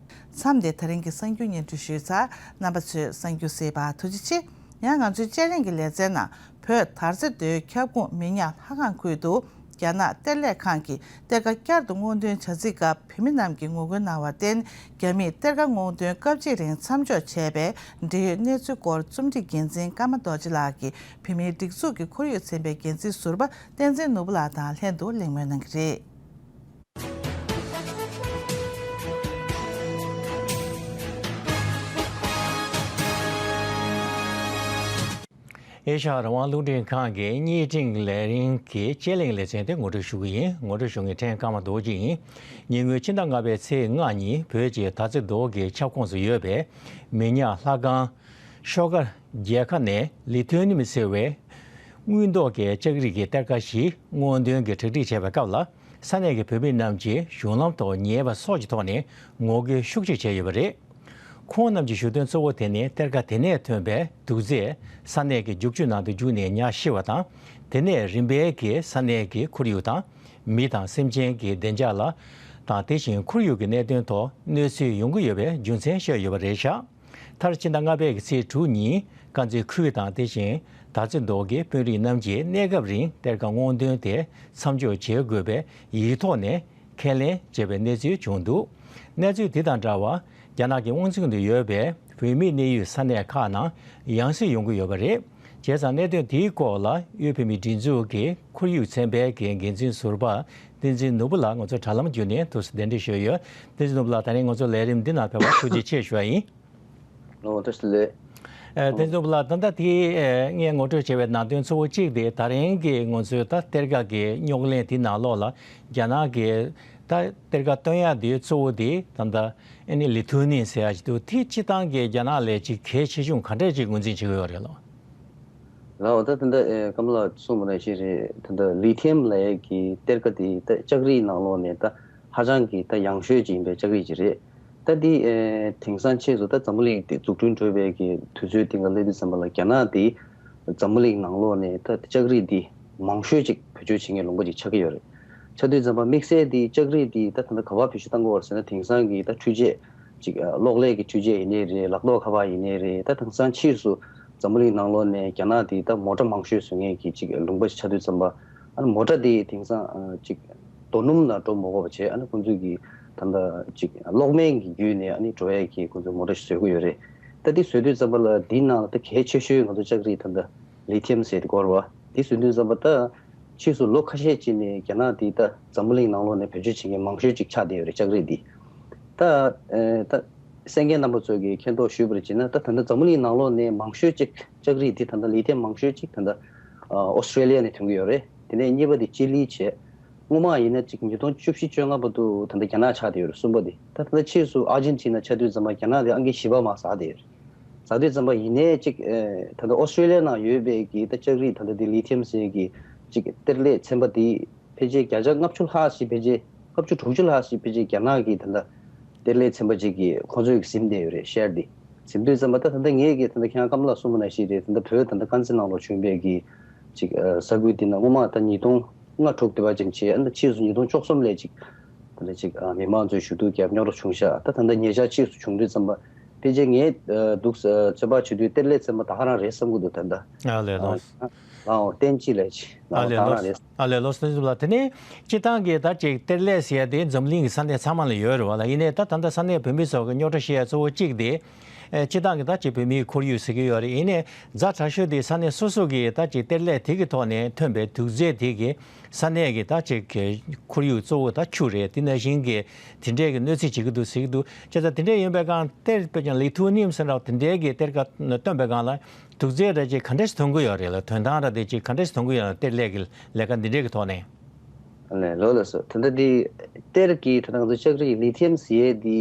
མཚམས་འདིར་ད་རིང་གི་གསར་འགྱུར་སྙན་སྒྲོན་ཞུས་ཚར། རྣམ་པ་ཚོས་གསར་འགྱུར་གཟིགས་པར་ཐུགས་རྗེ་ཆེ། ཡང་ང་ཚོའི་དཔྱད་གླེང་གི་ལེ་ཚན་ནང་བོད་དར་རྩེ་མདོའི་ཁྱབ་ཁོངས་མི་ཉག་ལྷ་ཁང་ཁུལ་དུ་རྒྱ་ནག་གཏེར་ལས་ཁང་གིས་གཏེར་ཁ་བསྐྱར་དུ་སྔོག་འདོན་བྱ་རྩིས་སྐབས་བོད་མི་རྣམས་ཀྱིས་ངོ་རྒོལ་གནང་བར་བརྟེན། རྒྱ་མིས་གཏེར་ཁ་སྔོག་འདོན་སྐབས་གཅིག་རིང་མཚམས་འཇོག་བྱས་པའི་འབྲེལ་ཡོད་གནས་ཚུལ་སྐོར་རྩོམ་སྒྲིག་འགན་འཛིན་ཀརྨ་རྡོ་རྗེ་ལགས་ཀྱིས་བོད་མིའི་སྒྲིག་འཛུགས་ཀྱི་ཁོར་ཡུག་ཚན་པའི་འགན་འཛིན་ཟུར་པ་བསྟན་འཛིན་ནོར་བུ་ལགས་དང་ལྷན་དུ་གླེང་མོལ་གནང་གི་རེད། ཨེ་ཤ་ཡ་རང་དབང་རླུང་འཕྲིན་ཁང་གི་བརྙན་འཕྲིན་ལས་རིམ་གྱི་དཔྱད་གླེང་ལེ་ཚན་དེ་ངོ་སྤྲོད་ཞུ་གི་ཡིན། ངོ་སྤྲོད་ཞུ་མཁན་ཕྲན་ཀརྨ་རྡོ་རྗེ་ཡིན། ཉེ་སྔོན་ཕྱི་ཟླ་ལྔ་པའི་ཚེས་ལྔ་ཉིན་བོད་ཀྱི་དར་རྩེ་རྡོ་དགེ་ཁྱབ་ཁོངས་སུ་ཡོད་པའི་མི་ཉག་ལྷ་ཁང་ཤོག་ཁ་རྒྱལ་ཁབ་ནས་ལི་ཐོ་ནིམ་ཟེར་བའི་དངུལ་མདོག་གི་ལྕགས་རིགས་ཀྱི་གཏེར་ཁ་ཞིག་སྔོག་འདོན་གྱི་གྲ་སྒྲིག་བྱས་པའི་སྐབས་ལ། ས་གནས་ཀྱི་བོད་མི་རྣམས་ཀྱིས་གཞུང་ལམ་ཐོག་ཉེས་པ་སོགས་ཀྱི་ཐོག་ནས་ངོ་རྒོལ་ཤུགས་ཆེ་བྱས་ཡོད་པ་རེད། ཁོང་རྣམས་ཀྱི་ཞུ་དོན་གཙོ་བོ་དེ་ནི་གཏེར་ཁ་དེ་ནས་ཐོན་པའི་དུག་རྫས་ས་གནས་ཀྱི་རྒྱུག་ཆུ་ནང་དུ་རྒྱུག་ནས་ཉ་ཤི་བ་དང་། དེ་ནས་རིམ་པས་ཀྱིས་ས་གནས་ཀྱི་ཁོར་ཡུག་དང་། མི་དང་སེམས་ཅན་གྱི་བདེ་འཇགས་ལ་དང་། དེ་བཞིན་ཁོར་ཡུག་གི་གནད་དོན་ཐོག་གནོད་འཚེ་ཡོང་གི་ཡོད་པའི་རྒྱུ་མཚན་བཤད་ཡོད་པ་རེད་བཞག་མཐར་ཕྱི་ཟླ་ལྔ་པའི་ཚེས་དྲུག་ཉིན་དཀར་མཛེས་ཁུལ་དང་དེ་བཞིན་དར་རྩེ་རྡོ་དགེའི་དཔོན་རིགས་རྣམས་ཀྱིས་གནས་སྐབས་རིང་གཏེར་ཁ་སྔོག་འདོན་དེ་མཚམས་འཇོག་བྱེད་དགོས་པའི་ཡིག་ཐོག་ནས་ཁས་ལེན་བྱས་པའི་གནས་ཚུལ་བྱུང་འདུག་གནས་ཚུལ་དེ་དང་འདྲ་བར་རྒྱ་ནག་གི་དབང་འཛིན་དུ་ཡོད་པའི་བོད་མིའི་གནས་ཡུལ་ས་གནས་ཁག་ནང་ཡང་སེ་ཡོང་གི་ཡོད་པ་རེད། བྱས་ཙང་གནད་དོན་དེའི་སྐོར་ལ་དབུས་བོད་མིའི་སྒྲིག་འཛུགས་ཀྱི་ཁོར་ཡུག་ཚན་པའི་འགན་འཛིན་ཟུར་པ་བསྟན་འཛིན་ནོར་བུ་ལགས་ང་ཚོ་དྲ་ལམ་བརྒྱུད་ནས་ཐུགས་སུ་གདན་འདྲེན་ཞུས་ཡོད། བསྟན་འཛིན་ནོར་བུ་ལགས་ད་རིང་ང་ཚོ་ལས་རིམ་འདི་ནང་ཕེབས་པར་ཐུགས་རྗེ་ཆེ་ཞུ་བ་ཡིན། ཨོ་བཀྲ་ཤིས་བདེ་ལེགས། ཨ་བསྟན་འཛིན་ནོར་བུ་ལགས་ད་ལྟ་དེ་ཨ་ངས་ངོ་སྤྲོད་བྱས་པའི་ནང་དོན་གཙོ་བོ་གཅིག་དེ་ད་རིང་གི་ང་ཚོའི་ད་གཏེར་ཁ་གི་རྙོག་གླེང་དེ་ནང་ལོགས་ལ་རྒྱ་ནག་གི་ད་གཏེར་ཁ་བཏོན་ཡག་དེ་གཙོ་བོ་དེ་ད་ལྟ་ཨ་ནི་ལི་ཐུ་ནི་ཟེར་ཡག་ཅིག་འདུག་དེ་སྤྱི་བཏང་གི་རྒྱ་ནག་ལས་ཅིག་གལ་ཆེ་ཆུང་ག་འདྲས་ཅིག་ངོས་འཛིན་བྱེད་ཀྱི་ཡོད་རེད་ལགས། ལགས་འོ་ད་ད་ལྟ་ཨེ་ཀརྨ་ལགས་གསུངས་པ་ནང་བཞིན་རེད། ད་ལྟ་ལི་ཐི་ཡམ་ལབ་ཡག་གི་གཏེར་ཁ་དེ་ད་ལྕགས་རིགས་ནང་ལོགས་ནས་ད་ཧ་ཅང་གི་ད་ཡང་ཤོས་ཅིག་ཡིན་པའི་ལྕགས་རིགས་ཅིག་རེད། ད་འདི་ཨེ་དེང་སང་ཕྱིས་སུ་ད་འཛམ་བུ་གླིང་འདི་འཛུགས་སྐྲུན་འགྲོ་བའི་གི་དུས་ཚོད་སྟེང་ལ་སླེབས་དུས་ཙམ་པ་ལ་རྒྱ་ནག་འདི་འཛམ་བུ་གླིང་ནང་ལོགས་ནས་ད་ལྕགས་རིགས་འདི་མང་ཤོས་ཅིག་བེད་སྤྱོད་བྱེད་མཁན་ལུང་པ་ཅིག་ཆགས་ཀྱི་ཡོད་རེད། ཆགས་དུས་ཙམ་པ་དམིགས་བསལ་འདི་ལྕགས་རིགས་འདི་ད་ད་ལྟ་ག་པར་བེད་སྤྱོད་བཏང་གི་ཡོད་རེད་ཟེར་ན། དེང་སང་གི་ད་འཕྲུལ་ཆས་ཅིག་ཨ་གློག་ཀླད་ཀྱི་འཕྲུལ་ཆས་ཡིན་ནའི་རེད། ལག་ཐོགས་ཁ་པར་ཡིན་ནའི་རེད། ད་དེང་སང་ཕྱིས་སུ་འཛམ་བུ་གླིང་ནང་ལོགས་ནས་རྒྱ་ནག་འདི་ད་མོ་ཊ་མང་ཤོས་བཟོ་མཁན་གྱི་ཅིག་ལུང་པ་ཞིག་ཆགས་དུས་ཙམ་པ། ཨ་ནི་མོ་ཊ་འདི་དེང་སང་ཨ་ཅིག་རྡོ་སྣུམ་ལ་འགྲོ་མ་དགོས་པ་བྱས། ཨ་ནི་ཁོང་ཚོས་ཀྱི་ད་ལྟ་ཅིག་གློག་སྨན་གྱི་བརྒྱུད་ནས་ཨ་ནི་འགྲོ་ཡས་ཀྱི་ཁོང་ཚོས་མོ་ཊ་ཞིག་བཟོ་གི་ཡོད་རེད། ད་འདི་བཟོ་དུས་ཙམ་པ་ལ་འདི་ནང་ལ་ད་གལ་ཆེ་ཤོས་ང་ཚོ་ལྕགས་རིགས་ད་ལྟ་ལི་ཐི་ཡམ་ཟེར་དེ་གོ་རེད་བ། འདི་བཟོ་དུས་ཙམ་པ་ད་ཕྱིས་སུ་ལོ་ཁ་ཤས་ཅིག་ནས་རྒྱ་ནག་འདི་ད་འཛམ་བུ་གླིང་ནང་ལོགས་ནས་བེད་སྤྱོད་བྱེད་མཁན་མང་ཤོས་ཅིག་ཆགས་བསྡད་ཡོད་རེད། ལྕགས་རིགས་འདི། ད་ཨེ་ད་གསན་མཁན་རྣམ་པ་ཚོས་ཀྱིས་མཁྱེན་རྟོགས་ཞུས་པར་བྱས་ན། ད་ད་ལྟ་འཛམ་བུ་གླིང་ནང་ལོགས་ནས་མང་ཤོས་ཅིག་ལྕགས་རིགས་འདི་ད་ལྟ་ལི་ཐི་ཡམ་མང་ཤོས་ཅིག་ད་ལྟ་ཨོ་སི་ཀྲེ་ལི་ཡ་ནས་ཐོན་གྱི་ཡོད་རེད། དེ་ནས་གཉིས་པ་དེ་ཅི་ལི་བྱས། སྔོན་མ་ཡིན་ན་ཅིག་ཉིས་སྟོང་བཅུ་བཞི་བཅོ་ལྔ་བར་དུ་ད་ལྟ་རྒྱ་ནག་ཆགས་བསྡད་ཡོད་རེད། གསུམ་པ་དེ་ད་ད་ལྟ་ཕྱིས་སུ་ཨར་ཇེན་ཊི་ན་ཆགས་དུས་ཙམ་པ་རྒྱ་ནག་དེ་ཨང་ཀི་བཞི་པ་མར་ཟགས་བསྡད་ཡོད་རེད། ཟགས་དུས་ཙམ་པ་ཡིན་ནའི་ཅིག་ཨེ་ད་ལྟ་ཨོ་སི་ཀྲེ་ལི་ཡ་ནང་ཡོད་པའི་གི་ད་ལྕགས་རིགས་ད་ལྟ་དེ་ལི་ཐི་ཡམ་ཟེར་གི་ཅིག་གཏེར་ལས་ཚན་པ་དེ་ཕལ་ཆེར་བརྒྱ་ཆ་ལྔ་བཅུ་ལྷག་ཞིག་ཕལ་ཆེར་ལྔ་བཅུ་དྲུག་ཅུ་ལྷག་ཞིག་ཕལ་ཆེར་རྒྱ་ནག་གི་ད་ལྟ་གཏེར་ལས་ཚན་པ་ཅིག་གིས་ཁོང་ཚོས་ཟིན་བསྡད་ཡོད་རེད། ཤེར་དེ་ཟིན་དུས་ཙམ་པ་ད་ད་ལྟ་ངས་ཀྱི་ད་ལྟ་ཁྱེད་རང་ཀརྨ་ལགས་གསུངས་པ་ནང་བཞིན་རེད། ད་ལྟ་བོད་ད་ལྟ་དཀར་མཛེས་ནང་ལོགས་བྱུང་བའི་གི་ཅིག་ཨ་ས་ཁུལ་འདི་ན་སྔོན་མ་ད་ཉིས་སྟོང་ལྔ་དྲུག་དེ་བ་ཅན་བྱས། ཨ་ནི་ཕྱིས་སུ་ཉིས་སྟོང་བཅུ་གསུམ་ལས་ཅིག་ད་ལྟ་ཅིག་ཨ་མི་མང་ཚོས་ཞུ་གཏུག་རྒྱབ་རྙོག་དྲ་བྱུང་ཤག་ད་ད་ལྟ་ཉེ་ཆར་ཕྱིས་སུ་བྱུང་དུས་ཙམ་པ་ཕལ་ཆེར་ངས་ཨ་འདུག་ཨ་ཚོད་དཔག་བྱེད་དུས་གཏེར་ལས་ཚན་པ་ད་ག་རང་རེད་བསམ་གྱི་འདུག་ད་ལྟ་ཨ་ལས་ཨ་ལོ། ཨ་འོ་བསྟན་སྐྱིད་ལས་ཅིག་ཨ་ད་ལས་ག་ལོ། རང་རེད། ཨ་ལས་ལོ་སོ་ལ་དེ་ནས་སྤྱི་བཏང་གི་ད་ཅིག་གཏེར་ལས་ཟེར་ཡ་དེ་འཛམ་གླིང་གི་ས་གནས་ཚང་མ་ལ་ཡོད་རེད་བ་ལ། ཡིན་ནའི་ད་ད་ལྟ་ས་གནས་བོད་མི་ཚོ་གི་རྙོག་དྲ་བཤད་ཡ་གཙོ་བོ་གཅིག་དེ། ཨེ་སྤྱི་བཏང་གི་ད་ཅིག་བོད་མིའི་ཁོར་ཡུག་ཟེར་གྱི་ཡོད་རེད། ཡིན་ནའི་ཛ་དྲག་ཤོས་དེ་ས་གནས་སོ་སོ་གི་ད་ཅིག་གཏེར་ལས་དེ་གི་ཐོག་ནས་ཐོན་པའི་དུག་རྫས་དེ་གི་ས་གནས་ཀྱི་ད་ཅིག་གི་ཁོར་ཡུག་གཙོ་བོ་ད་ཆུ་རེད། དེ་ནང་བཞིན་གྱི་དེ་འདྲས་ཀྱི་གནོད་འཚེ་བྱེད་ཀྱི་འདུག་ཟེར་གྱི་འདུག་བྱས་ཙང་དེ་འདྲས་ཡིན་པའི་སྒང་གཏེར་དཔེ་ཀྱང་ལི་ཐུ་ནིམ་ཟེར་འདྲ་བ་དེ་འདྲས་ཀྱི་གཏེར་ཁ་བཏོན་པའི་སྒང་ལ། དུག་རྫས་ར་ཅིག་ག་འདྲས་ཐོན་གི་ཡོད་རེད་ལ། དོན་དག་ར་དེ་ཅིག་ག་འདྲས་ཐོན་གི་ཡོད་ལ། གཏེར་ལས་ཀྱི་ལས་ཀ་འདི་འདྲས་ཀྱི་ཐོག་ནས། ལས་ལོ་ལ་སོ་ད་ལྟ་འདི་གཏེར་གྱི་ད་ལྟ་ང་ཚོ་ལྕགས་རིགས་ལི་ཐི་ཡམ་ཟེར་ཡས་འདི་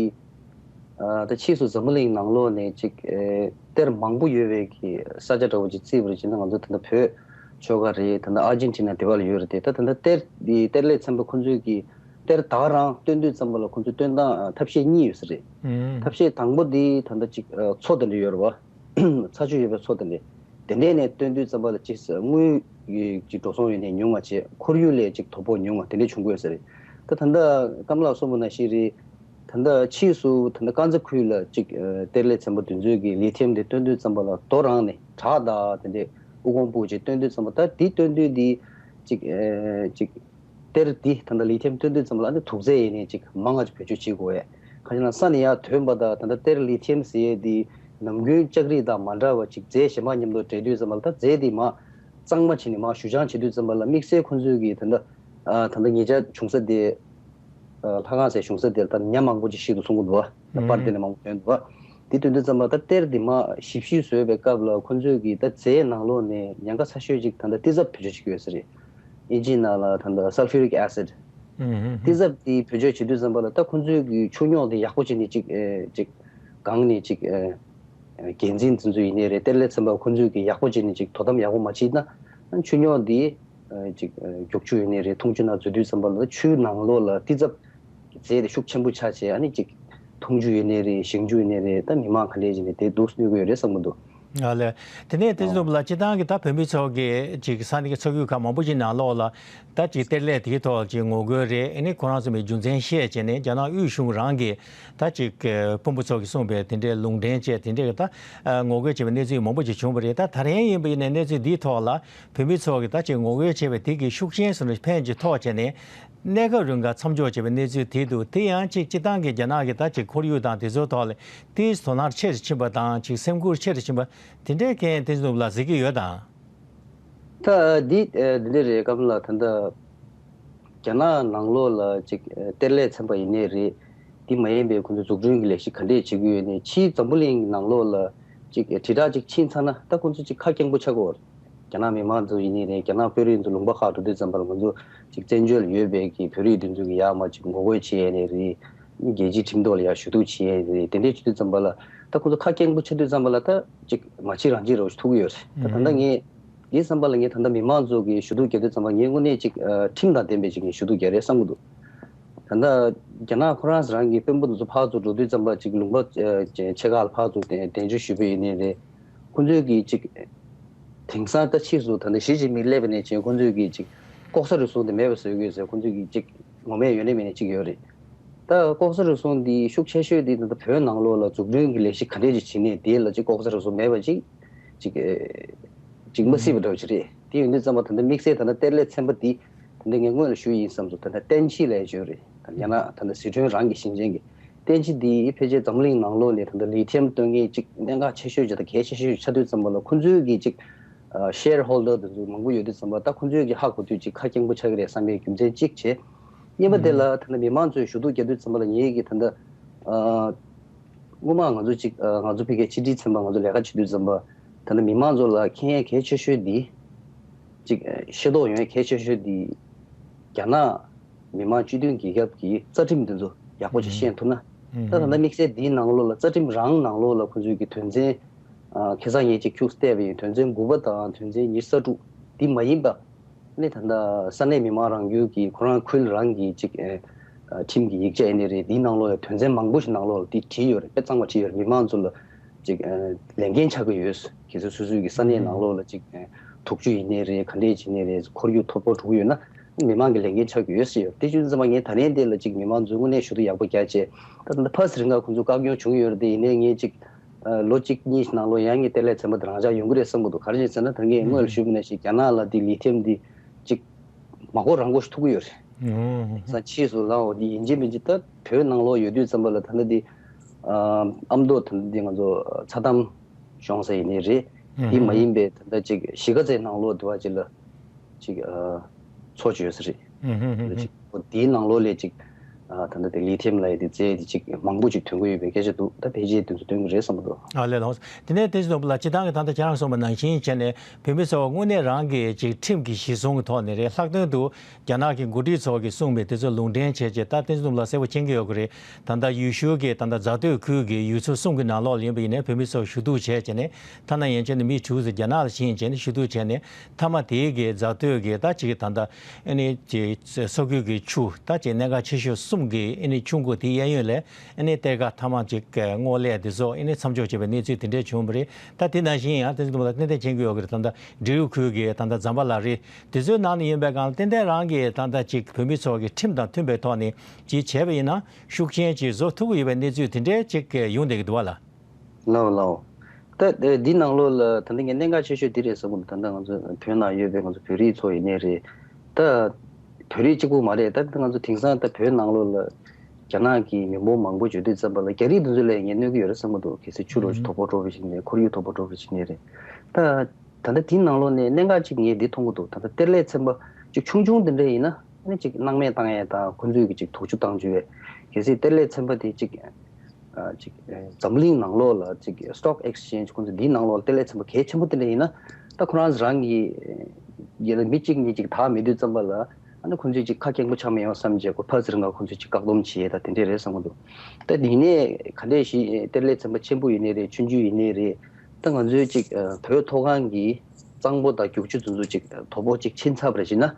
ཨ་ད་ཕྱིས་སུ་འཛམ་བུ་གླིང་ནང་ལོགས་ནས་ཅིག་ཨེ་གཏེར་མང་པོ་ཡོད་པའི་གི་ས་ཆ་འདྲ་བོ་ཅིག་བརྩིས་པ་རེད་བྱས་ན། ང་ཚོ་ད་ལྟ་བོད་ཕྱོགས་ཁ་རེད། ད་ལྟ་ཨར་ཇེན་ཊི་ན་དེ་བ་ལ་ཡོད་རེད་དེ། ད་ད་ལྟ་གཏེར་འདི་གཏེར་ལས་ཚན་པ་ཁོང་ཚོས་ཀྱི་གཏེར་ད་ག་རང་བཏོན་དུས་ཙམ་པ་ལ་ཁོང་ཚོས་བཏོན་སྟངས་ཨ་ཐབས་ཤེས་གཉིས་ཡོད་ས་རེད། ཨང་། ཐབས་ཤེས་དང་པོ་འདི་ད་ལྟ་ཅིག་ཨ་མཚོ་དེ་འདྲ་ཡོད་རེད་བ། ཚ་ཆུ་ཡོད་པའི་མཚོ་དེ་འདྲ། དེ་འདྲས་ནས་བཏོན་དུས་ཙམ་པ་ལ་ཅིག་དངུལ་ཅིག་འགྲོ་སོང་ཡོད་ནས་ཉུང་བ་བྱས། ཁོར་ཡུག་ལ་ཅིག་དོ་ཕོག་ཉུང་བ་དེ་འདྲས་བྱུང་གི་ཡོད་ས་རེད། ད་ད་ལྟ་ཀམ་ལགས་གསུངས་པ་ནང་བཞིན་རེད། ད་ལྟ་ཕྱིས་སུ་ད་ལྟ་དཀར་མཛེས་ཁུལ་ལ་ཅིག་ཨ་གཏེར་ལས་ཚན་པ་དེ་ཚོས་ཀྱི་ལི་ཐི་ཡམ་དེ་བཏོན་དུས་ཙམ་པ་ལ་རྡོ་རང་ནས་བྲག་དང་དེ་འདྲས་དབུ་གོང་སྤོས་ཅིག་བཏོན་དུས་ཙམ་པ། ད་དེ་བཏོན་དུས་དེ་ཅིག་ཨ་ཅིག་གཏེར་འདི་ད་ལྟ་ལི་ཐི་ཡམ་བཏོན་དུས་ཙམ་པ་ལ་ཨ་ནི་དུག་རྫས་ཡིན་ནའི་ཅིག་མང་ང་ཅིག་བེད་སྤྱོད་བྱེད་དགོས་ཡས། གང་ཡིན་ན་ས་ནས་ཡར་ཐོན་པ་དང་ད་ལྟ་གཏེར་ལི་ཐི་ཡམ་ཟེར་ཡས་འདི་ནམ་རྒྱུན་ལྕགས་རིགས་དང་མ་འདྲ་བ་ཅིག་རྫས་གཞན་པ་མཉམ་དུ་འདྲེས་དུས་ཙམ་པ་ལ། ད་རྫས་འདི་མར་གཙང་མ་བྱས་ནས་མར་བཤུ་སྦྱང་བྱེད་དུས་ཙམ་པ་ལ་དམིགས་བསལ་ཁོང་ཚོས་ཀྱིས་ད་ལྟ་ཨ་ད་ལྟ་ཉེ་ཆར་བྱུང་ས་དེ་ཨ་ལྷ་ཁང་ཟེར་བྱུང་ས་དེར་ད་ཉ་མང་པོ་ཅིག་ཤི་འདུག་གསུང་གི་འདུག་བ། ད་པར་དེ་ནས་མང་པོ་ཐོན་འདུག་བ། དེ་ཐོན་དུས་ཙམ་པ་ད་གཏེར་འདི་མར་ཞིབ་བཤེར་བཟོས་པའི་སྐབས་ལ་ཁོང་ཚོས་ཀྱིས་ད་རྫས་ནང་ལོགས་ནས་ཉེན་ཁ་ཚ་ཤོས་ཅིག་ད་ལྟ་ཏི་ཙབ་བེད་སྤྱོད་བྱེད་ཀྱི་ཡོད་ས་རེད། ཨིན་ཇིའི་ནང་ལ་ད་ལྟ་sulfuric acid། ཨུ་ཧུམ་ཧུམ། ཏི་ཙབ་དེ་བེད་སྤྱོད་བྱེད་དུས་ཙམ་པ་ལ་ད་ཁོང་ཚོས་ཀྱི་ཆུ་རྙོག་དེ་ཡག་པོ་བྱས་ནས་ཅིག་ཨེ་ཅིག་གང་ནས་ཅིག་ཨེ་འགན་འཛིན་དེ་ཚོ་ཡིན་ནའི་རེད། གཏེར་ལས་ཚན་པ་ཁོང་ཚོས་ཀྱི་ཡག་པོ་བྱས་ནས་ཅིག་དོ་དམ་ཡག་པོ་མ་བྱས་ན། ཆུ་རྙོག་དེ་ཨེ་ཅིག་ཨེ་རྒྱུག་ཆུ་ཡིན་ནའི་རེད། འཐུང་ཆུ་ནང་འཛུལ་དུས་ཙམ་པ་ལ་ཆུའི་ནང་ལོགས་ལ་ཏི་ཙབ་རྫས་དེ་ཤུགས་ཆེན་པོ་ཆགས་བྱས། ཨ་ནི་ཅིག་འཐུང་ཆུ་ཡིན་ནའི་རེད། ཞིང་ཆུ་ཡིན་ནའི་རེད། ད་མི་མང་ག་འདྲས་བྱས་ནས་དེ་སྡུག་གནོད་ཀྱི་ཡོད་རེད་བསམ་གྱི་འདུག་ཨ་ལས། དེ་ནས་དེ་ཚོ་ལ་སྤྱིར་བཏང་གི་ད་བོད་མི་ཚོ་གི་ཅིག་ས་གནས་ཀྱི་ས་ཁུལ་ཁག་མང་པོ་ཞིག་ནང་ལོགས་ལ་ད་ཅིག་གཏེར་ལས་དེའི་ཐོག་ཅིག་ངོ་རྒོལ་རེད། ཨ་ནི་ཁོ་རང་ཚོ་མི་རྒྱུ་མཚན་བཤད་བྱས་ནས་རྒྱ་ནག་དབུས་གཞུང་རང་གི་ད་ཅིག་དཔོན་པོ་ཚོ་གིས་གསུངས་པའི་དེ་འདྲའི་ལུང་འདྲེན་བྱས། དེ་འདྲའི་ད་ངོ་རྒོལ་བྱས་པའི་གནས་ཚུལ་མང་པོ་ཞིག་བྱུང་བ་རེད། ད་ད་རེས་ཡིན་པ་ཡིན་ནའི་གནས་ཚུལ་འདིའི་ཐོག་ལ་བོད་མི་ཚོ་གིས་ད་ཅིག་ངོ་རྒོལ་བྱས་པའི་དེ་གི་ཤུགས་རྐྱེན་སོགས་ནས་ཕན་ཅིག་ཐོགས་བྱས་ནས། གནས་སྐབས་རིང་ག་མཚམས་འཇོག་བྱས་པའི་གནས་ཚུལ་དེ་འདུག་དེ་ཡང་ཅིག་སྤྱིར་བཏང་གི་རྒྱ་ནག་གི་ད་ཅིག་ཁོར་ཡུག་དང་དེ་ཚོའི་ཐོག་ལ་ཏོག་ཙམ་དོ་སྣང་ཆེ་རུ་ཕྱིན་པ་དང་ཅིག་སེམས་ཁུར་ཆེ་རུ་ཕྱིན་པ་དེ་འདྲའི་རྐྱེན་དེ་ཚོ་ལ་གཟིགས་ཀྱི་ཡོད་དམ། ད་འདི་འདི་འདྲ་རེད། ཀམ་ལགས། ད་ལྟ་རྒྱ་ནག་ནང་ལོགས་ལ་ཅིག་གཏེར་ལས་ཚན་པ་ཡིན་ནའི་རེད། འདི་མ་ཡིན་པའི་ཁོང་ཚོ་འཛུགས་སྐྲུན་གྱི་ལས་གཞི་ག་འདྲས་བྱེད་ཀྱི་ཡོད་ནའི་ཕྱིའི་འཛམ་བུ་གླིང་གི་ནང་ལོགས་ལ་ཅིག་དྲིལ་བསྒྲགས་ཅིག་ཕྱིན་ཚར་ན་ད་ཁོང་ཚོ་ཅིག་ཁ་སྐྱེངས་པོ་ཆགས་ཀྱི་ཡོད་རེད། རྒྱ་ནག་མི་མང་ཚོ་ཡིན་ནའི་རེད། རྒྱ་ནག་དཔོན་རིགས་ཚོ་ལུང་པ་ཁག་འགྲོ་དུས་ཙམ་པ་ལ་ང་ཚོ་ཅིག་བཙན་བྱོལ་ལ་ཡོད་པའི་གི་བོད་རིགས་དེ་ཚོ་གི་ཡར་མར་ཅིག་ངོ་རྒོལ་བྱེད་ཡས་ནའི་རེད། རྒྱལ་སྤྱིའི་ཁྲིམས་ཐོག་ལ་ཡར་ཞུ་གཏུག་བྱེད་ཡས་ནའི་རེད། དེ་འདྲས་བྱེད་དུས་ཙམ་པ་ལ་ད་ཁོང་ཚོ་ཁ་སྐྱེངས་པོ་ཆགས་དུས་ཙམ་པ་ལ་ད་ཅིག་མ་བྱེད་རང་བྱེད་རོགས་ཞུ་ཐུབ་ཀྱི་ཡོད་རེད། ད་ད་ལྟ་ངས་འདིའི་བསམ་པ་ལ་ངས་ད་ལྟ་མི་མང་ཚོ་གི་ཞུ་གཏུག་རྒྱག་དུས་ཙམ་པ་ངས་དངོས་གནས་ཅིག་ཁྲིམས་དང་ལྡན་པའི་ཅིག་ངས་ཞུ་གཏུག་རྒྱག་རེད་བསམ་གྱི་འདུག་ད་ལྟ་རྒྱ་ནག་ཁོ་རང་རང་གི་དཔོན་པོ་དེ་ཚོ་ཕར་ཚུར་འགྲོ་དུས་ཙམ་པ་ཅིག་ལུང་པ་ཆེ་ཁག་ལ་ཕར་ཚུར་གདན་འཇགས་ཞུས་པ་ཡིན་ནའི་རེད། ཁོང་ཚོས་ཀྱིས་ཅིག་དེང་སང་ད་ཕྱིས་སུ་ད་ལྟ་ཞི་ཅིན་ཕིང་སླེབས་པ་ནས་བྱས་ཁོང་ཚོས་ཀྱིས་ཅིག་ལྐོག་ཟ་རུལ་སུངས་དེ་མེད་པ་བཟོ་དགོས་ཟེར་ཁོང་ཚོས་ཀྱིས་ཅིག་ངོ་མས་ཡོད་ནའི་མེད་ནའི་ཅིག་ཡོད་རེད། ད་ལྐོག་ཟ་རུལ་སུངས་འདི་ཤུགས་ཆེ་ཤོས་འདི་ད་ལྟ་བོད་ནང་ལོགས་ལ་འཛུགས་སྐྲུན་གྱི་ལས་གཞི་ག་འདྲས་ཅིག་བྱེད་ནའི་དེ་ལ་ཅིག་ལྐོག་ཟ་རུལ་སུངས་མེད་པ་ཅིག་ཅིག་ཅིག་མ་སྲིད་པ་འདྲ་བོ་ཅིག་རེད། དེ་ཡིན་དུས་ཙམ་པ་ད་ལྟ་དམིགས་བསལ་ད་ལྟ་གཏེར་ལས་ཚན་པ་འདི་ད་ལྟ་ངས་སྔོན་ལ་ཞུས་ཡིན་བསམ་སོང་། ད་ལྟ་བསྟན་སྤྱི་ལབ་ཡས་ཅིག་ཡོད་རེད། ད་རྒྱ་ནག་ད་ལྟ་ཟི་ཁྲོན་རང་གི་ཞིང་ཆེན་གྱི་བསྟན་སྤྱི་འདི་ཕལ་ཆེར་འཛམ་གླིང་ནང་ལོགས་ནས་ད་ལྟ་ལི་ཐི་ཡམ་བཏོན་མཁན་ཅིག་གནད་འགག་ཆེ་ཤོས་ཅིག་དང་གལ་ཆེ་ཤོས་ཅིག་ཆགས་དུས་ཙམ་པ་ལ་ཁོང་ཚོའི་གི་ཅིག་ཨ་ཤེར་ཧོལ་ཌར་དེ་ཚོ་མང་པོ་ཡོད་དུས་ཙམ་པ་ད་ཁོང་ཚོའི་གི་ཧ་གོ་དུས་ཅིག་ཁ་སྐྱེངས་པོ་ཆགས་ཀྱི་རེད་བསམ་པའི་རྒྱུ་མཚན་གཅིག་བྱས། གཉིས་པ་དེ་ལ་ད་ལྟ་མི་མང་ཚོས་ཞུ་གཏུག་རྒྱག་དུས་ཙམ་པ་ལ་ངེད་ཀྱིས་ད་ལྟ་ཨ་སྔོན་མ་ང་ཚོ་ཅིག་ཨ་ང་ཚོ་ཕ་གིའི་ཕྱི་དྲིལ་ཚན་པ་ང་ཚོ་ལས་ཀ་བྱེད་དུས་ཙམ་པ་ད་ལྟ་མི་མང་ཚོ་ལ་མཁྱེན་ཡས་གལ་ཆེ་ཤོས་འདི་ཅིག་ཨ་ཤེས་རྟོགས་ཡོང་ཡས་གལ་ཆེ་ཤོས་འདི་རྒྱ་ནག་མི་དམངས་སྤྱི་མཐུན་རྒྱལ་ཁབ་ཀྱི་རྩ་ཁྲིམས་འདི་ཚོ་ཡག་པོ་ཅིག་ཤེས་ཐུབ་ན། ད་ད་ལྟ་དམིགས་བསལ་འདིའི་ནང་ལོགས་ལ་རྩ་ཁྲིམས་རང་ནང་ལོགས་ལ་ཁོ་ཚོས་ཀྱི་དོན་ཚན་ཨ་ཁ་སང་ངས་ཅིག་ཁྱུག་བལྟས་པ་ཡིན། དོན་ཚན་དགུ་པ་དང་དོན་ཚན་ཉི་ཤུ་རྩ་དྲུག་འདི་མ་ཡིན་པ། ནི་ད་ལྟ་ས་གནས་མི་མང་རང་རྒྱུད་ཀྱི་ཁོ་རང་ཁུལ་རང་གི་ཅིག་ཨེ་ཨ་ཁྲིམས་ཀྱི་ཡིག་ཆ་ཡིན་ནི་རེད། འདིའི་ནང་ལོགས་ལ་དོན་ཚན་མང་པོ་ཞིག་ནང་ལོགས་ལ་འདི་བྲིས་ཡོད་རེད། དཔེ་གཙང་མ་བྲིས་ཡོད་རེད། མི་མང་ཚོ་ལ་ཅིག་ཨེ་ལས་འགན་ཆགས་ཀྱི་ཡོད། གལ་སྲིད་སོ་སོའི་གི་ས་གནས་ནང་ལོགས་ལ་ཅིག་ཨེ་དུག་ཆུ་ཡིན་ནི་རེད། ག་འདྲས་བྱེད་ནི་རེད། ཁོར་ཡུག་ཐོ་ཕོག་འགྲོ་གི་ཡོད་ན་མི་མང་གི་ལས་འགན་ཆགས་ཀྱི་ཡོད་ཟེར་ཡོད། དེ་བྱུང་ཙང་ངས་ད་ལན་དེ་ལ་ཅིག་མི་མང་ཚོའི་དངོས་གནས་ཞུ་གཏུག་ཡག་པོ་རྒྱག་བྱས། ད་ད་ལྟ་ཕར་ཚུར་རིང་ག་ཁོང་ཚོ་བཀག་སྐྱོན་བྱུང་ཡོད་རེད་དེ། ཡིན་ནའི་ངས་ཅིག་ཨ་ལོ་གཅིག་གཉིས་ནང་ལོགས་ཡང་ངས་གཏེར་ལས་ཚན་པ་དེ་རང་འཇགས་ཡོང་གི་རེད་བསམ་གི་འདུག་ག་རེ་བྱས་ཟེར་ན་ད་ངས་སྔོན་ལ་ཞུས་པ་ནང་བཞིན་རྒྱ་ནག་ལ་དེ་ལི་ཐི་ཡམ་དེ་ཅིག་མ་གོ་རང་གོ་ཞིག་ཐུག་གི་ཡོད་རེད། ས་ཕྱིས་སུ་ལའོ་དེ་ཡིན་གཅིག་མིན་གཅིག་ད་བོད་ནང་ལོགས་ཡོད་དུས་ཙམ་པ་ལ་ད་ལྟ་དེ་ཨ་ཨ་མདོ་ད་ལྟ་དེ་ང་ཚོ་ཚྭ་དམ་གཞོང་ས་ཡིན་ནི་རེད། དེ་མ་ཡིན་པའི་ད་ལྟ་ཅིག་གཞིས་ཀ་རྩེ་ནང་ལོགས་དེ་བ་ཅིག་ལ་ཅིག་ཨ་མཚོ་ཅིག་ཡོད་ས་རེད། ད་ཅིག་འོ་དེའི་ནང་ལོགས་ལས་ཅིག་ཨ་ད་ལྟ་དེ་ལི་ཐི་ཡམ་ལབ་ཡས་དེ་རྫས་དེ་ཅིག་མང་པོ་ཅིག་ཐོན་གྱི་ཡོད་པའི་སྐད་ཆ་འདུག་ད་ཕལ་ཆེར་དེ་ཚོ་ཐོན་གྱི་རེད་བསམ་གྱི་འདུག་ཨ་ལས། ལགས་སོ། དེ་ནས་དེ་ཚོ་ལ་སྤྱིར་བཏང་གི་ད་ལྟ་ཁྱེད་རང་གསུངས་པ་ནང་བཞིན་བྱས་ནས་བོད་མི་ཚོ་དངོས་གནས་རང་གི་ཅིག་ཁྲིམས་ཀྱི་གཞི་བཟུང་གི་ཐོག་ནས་རེད། ལྷག་དོན་དུ་རྒྱ་ནག་གི་འགོ་ཁྲིད་ཚོ་གིས་གསུངས་པའི་དེ་ཚོ་ལུང་འདྲེན་བྱས་རྗེས་ད་དེ་ཚོ་ལ་གསལ་པོ་མཁྱེན་གྱི་ཡོད་ཀྱི་རེད། ད་ལྟ་ཡུལ་ཤུལ་གྱི་ད་ལྟ་རྫ་སྟོད་ཁུལ་གྱི་ཡུལ་ཚོ་གསུམ་གྱི་ནང་ལོགས་ལ་ཡིན་པ་ཡིན་ནའི་བོད་མི་ཚོ་ཞུ་གཏུག་བྱས་བྱས་ནས་ཐ་ན་ཡན་ཆད་ནས་མི་དྲུག་ཙམ་རྒྱ་ནག་ལ་ཕྱིན་བྱས་ནས་ཞུ་གཏུག་བྱས་ནས་མཐའ་མ་དེའི་གི་རྫ་སྟོད་ཀྱི་ད་ཅིག་ད་ལྟ་ཨ་ནི་ཅིག་ས་ཁུལ་གྱི་ཆུ་ད་ཅིག་གནད་འགག་ཆེ་ཤོས་ གསུམ་གྱི་ཨ་ནི་ཆུ་མགོ་དེའི་གཡས་གཡོན་ལ་ཨ་ནི་གཏེར་ཁ་ཐ་མག་ཅིག་སྔོག་ལས་དེ་ཚོ་ཨ་ནི་མཚམས་འཇོག་བྱས་པའི་གནས་ཚུལ་དེ་འདྲས་བྱུང་བ་རེད། ད་དེ་ནང་བཞིན་ཡང་དེ་ཚོ་ལ་ཏན་ཏན་མཁྱེན་གྱི་ཡོད་ཀྱི་རེད། ད་ལྟ་འབྲེལ་ཡོད་ཁུལ་གྱི་ད་ལྟ་ཛམ་བྷ་ལ་རེད། དེ་ཚོའི་ནང་ནས་ཡིན་པའི་སྒང་ཏན་ཏན་རང་གིས་ད་ལྟ་ཅིག་བོད་མི་ཚོ་གི་ཁྲིམས་དང་མཐུན་པའི་ཐོག་ནས་ཅིག་བྱས་པ་ཡིན་ན་ཤུགས་རྐྱེན་ཅིག་བཟོ་ཐུབ་ཀྱི་ཡོད་པའི་གནས་ཚུལ་དེ་འདྲས་ཅིག་ཡོང་བསྡད་ཀྱི་འདུག་བ་ལ། ལའོ་ལའོ། ད་ཨེ་འདི་ནང་ལོགས་ལ་ད་ལྟ་ངས་གནད་འགག་ཆེ་ཤོས་འདི་རེད་བསམ་གྱི་འདུག་ད་ལྟ་ང་ཚོ་བོད་ནང་ཡོད་པའི་ང་ཚོ་བོད་རིགས་ཚོ་ཡིན་ནའི་རེད། ད་བོད་རིགས་གཅིག་པུ་མ་རེད། ད་ལྟ་ང་ཚོ་དེང་སང་ད་བོད་ནང་ལོགས་ལ་རྒྱ་ནག་གི་མི་འབོར་མང་པོ་འབྱོར་དུས་ཙམ་པ་ལ་རྒྱ་རིགས་འདི་ཚོ་ལ་ངས་གནོད་ཀྱི་ཡོད་རེད་བསམ་གྱི་འདུག་གལ་སྲིད་ཆུ་རུ་ཞིག་དོག་པོ་འགྲོ་བ་ཞིག་ནས་ཁོར་ཡུག་དོག་པོ་འགྲོ་བ་ཞིག་ནས་རེད། ད་ད་ལྟ་དེའི་ནང་ལོགས་ནས་གནད་འགག་ཅིག་ངས་འདི་མཐོང་གི་འདུག་ད་ལྟ་གཏེར་ལས་ཚན་པ་ཅིག་ཆུང་ཆུང་འདི་འདྲ་ཡིན་ན་ཨ་ནི་ཅིག་སྣང་མེད་བཏང་ཡས་དང་ཁོ་ཚོས་ཀྱི་ཅིག་དོགས་གཅོད་བཏང་བཅུག་ཡས། གལ་སྲིད་གཏེར་ལས་ཚན་པ་དེ་ཅིག་ཨ་ཅིག་ཨ་འཛམ་གླིང་ནང་ལོགས་ལ་ཅིག་stock exchange ཁོང་ཚོ་འདིའི་ནང་ལོགས་ལ་གཏེར་ལས་ཚན་པ་གལ་ཆེན་པོ་དེ་འདྲ་ཡིན་ན། ད་ཁོ་རང་རང་གི་ཡ་ལ་མི་གཅིག་གཉིས་ཅིག་དག་མེད་དུས་ཙམ་པ་ལ་ཨ་ནི་ཁོང་ཚོས་ཅིག་ཁ་སྐྱེངས་པོ་ཆགས་མི་ཡོང་བསམ་བྱས་ཁོ་ཕར་ཚུར་འགའ་ཁོང་ཚོས་ཅིག་བཀག་སྡོམ་བྱས་ད་དེ་འདྲས་རེད་བསམ་གྱི་འདུག་ད་དེ་ནས་ག་འདྲས་ཞིག་གཏེར་ལས་ཚན་པ་ཆེན་པོ་ཡིན་ནའི་རེད། ཆུང་ཆུང་ཡིན་ནའི་རེད། ད་ང་ཚོའི་ཅིག་ཨ་བོད་མཐོ་སྒང་གི་གཙང་པོ་དང་རྒྱུག་ཆུ་དེ་ཚོ་ཅིག་དོ་ཕོག་ཅིག་ཕྱིན་ཚར་བ་རེད་ཟེར་ན། ཨ་